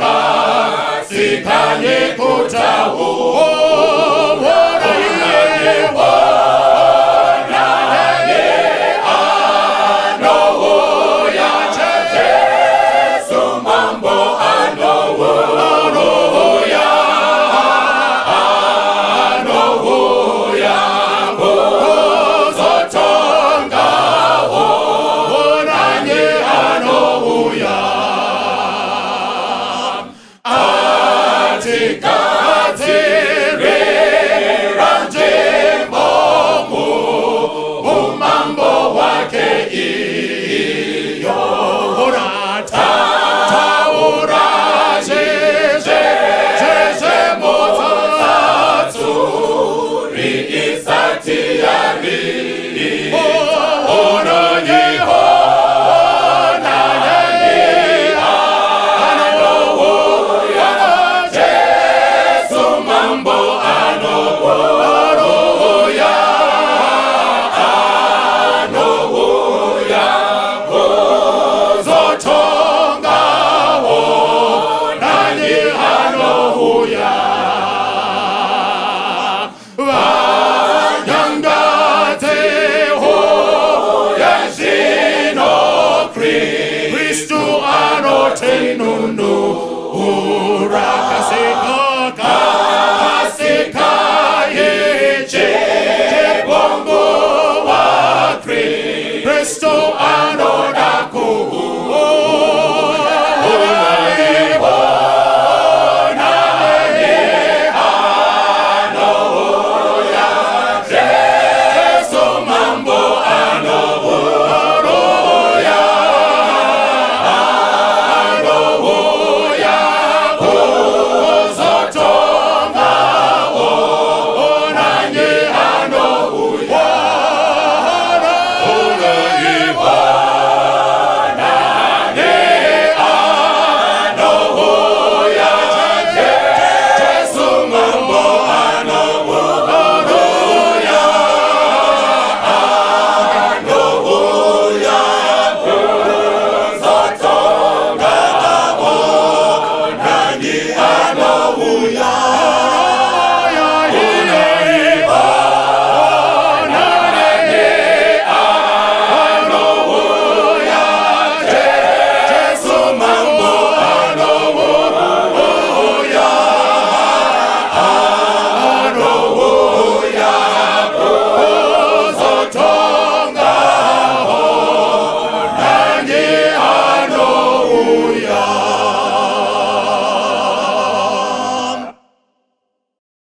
kasikanye kutaura iye onanye anouya Jesu mambo anouya anouya kuzotonga onanye anouya atigadzirira nzvimbo umambo hwake iyo taura zvezvemutsatsu isati yari onanye onanye anouya Jesu mambo anouya anouya kuzotonga onanye anouya Kasika, kasika ishe Bongo wa Kristo anoda kuuya.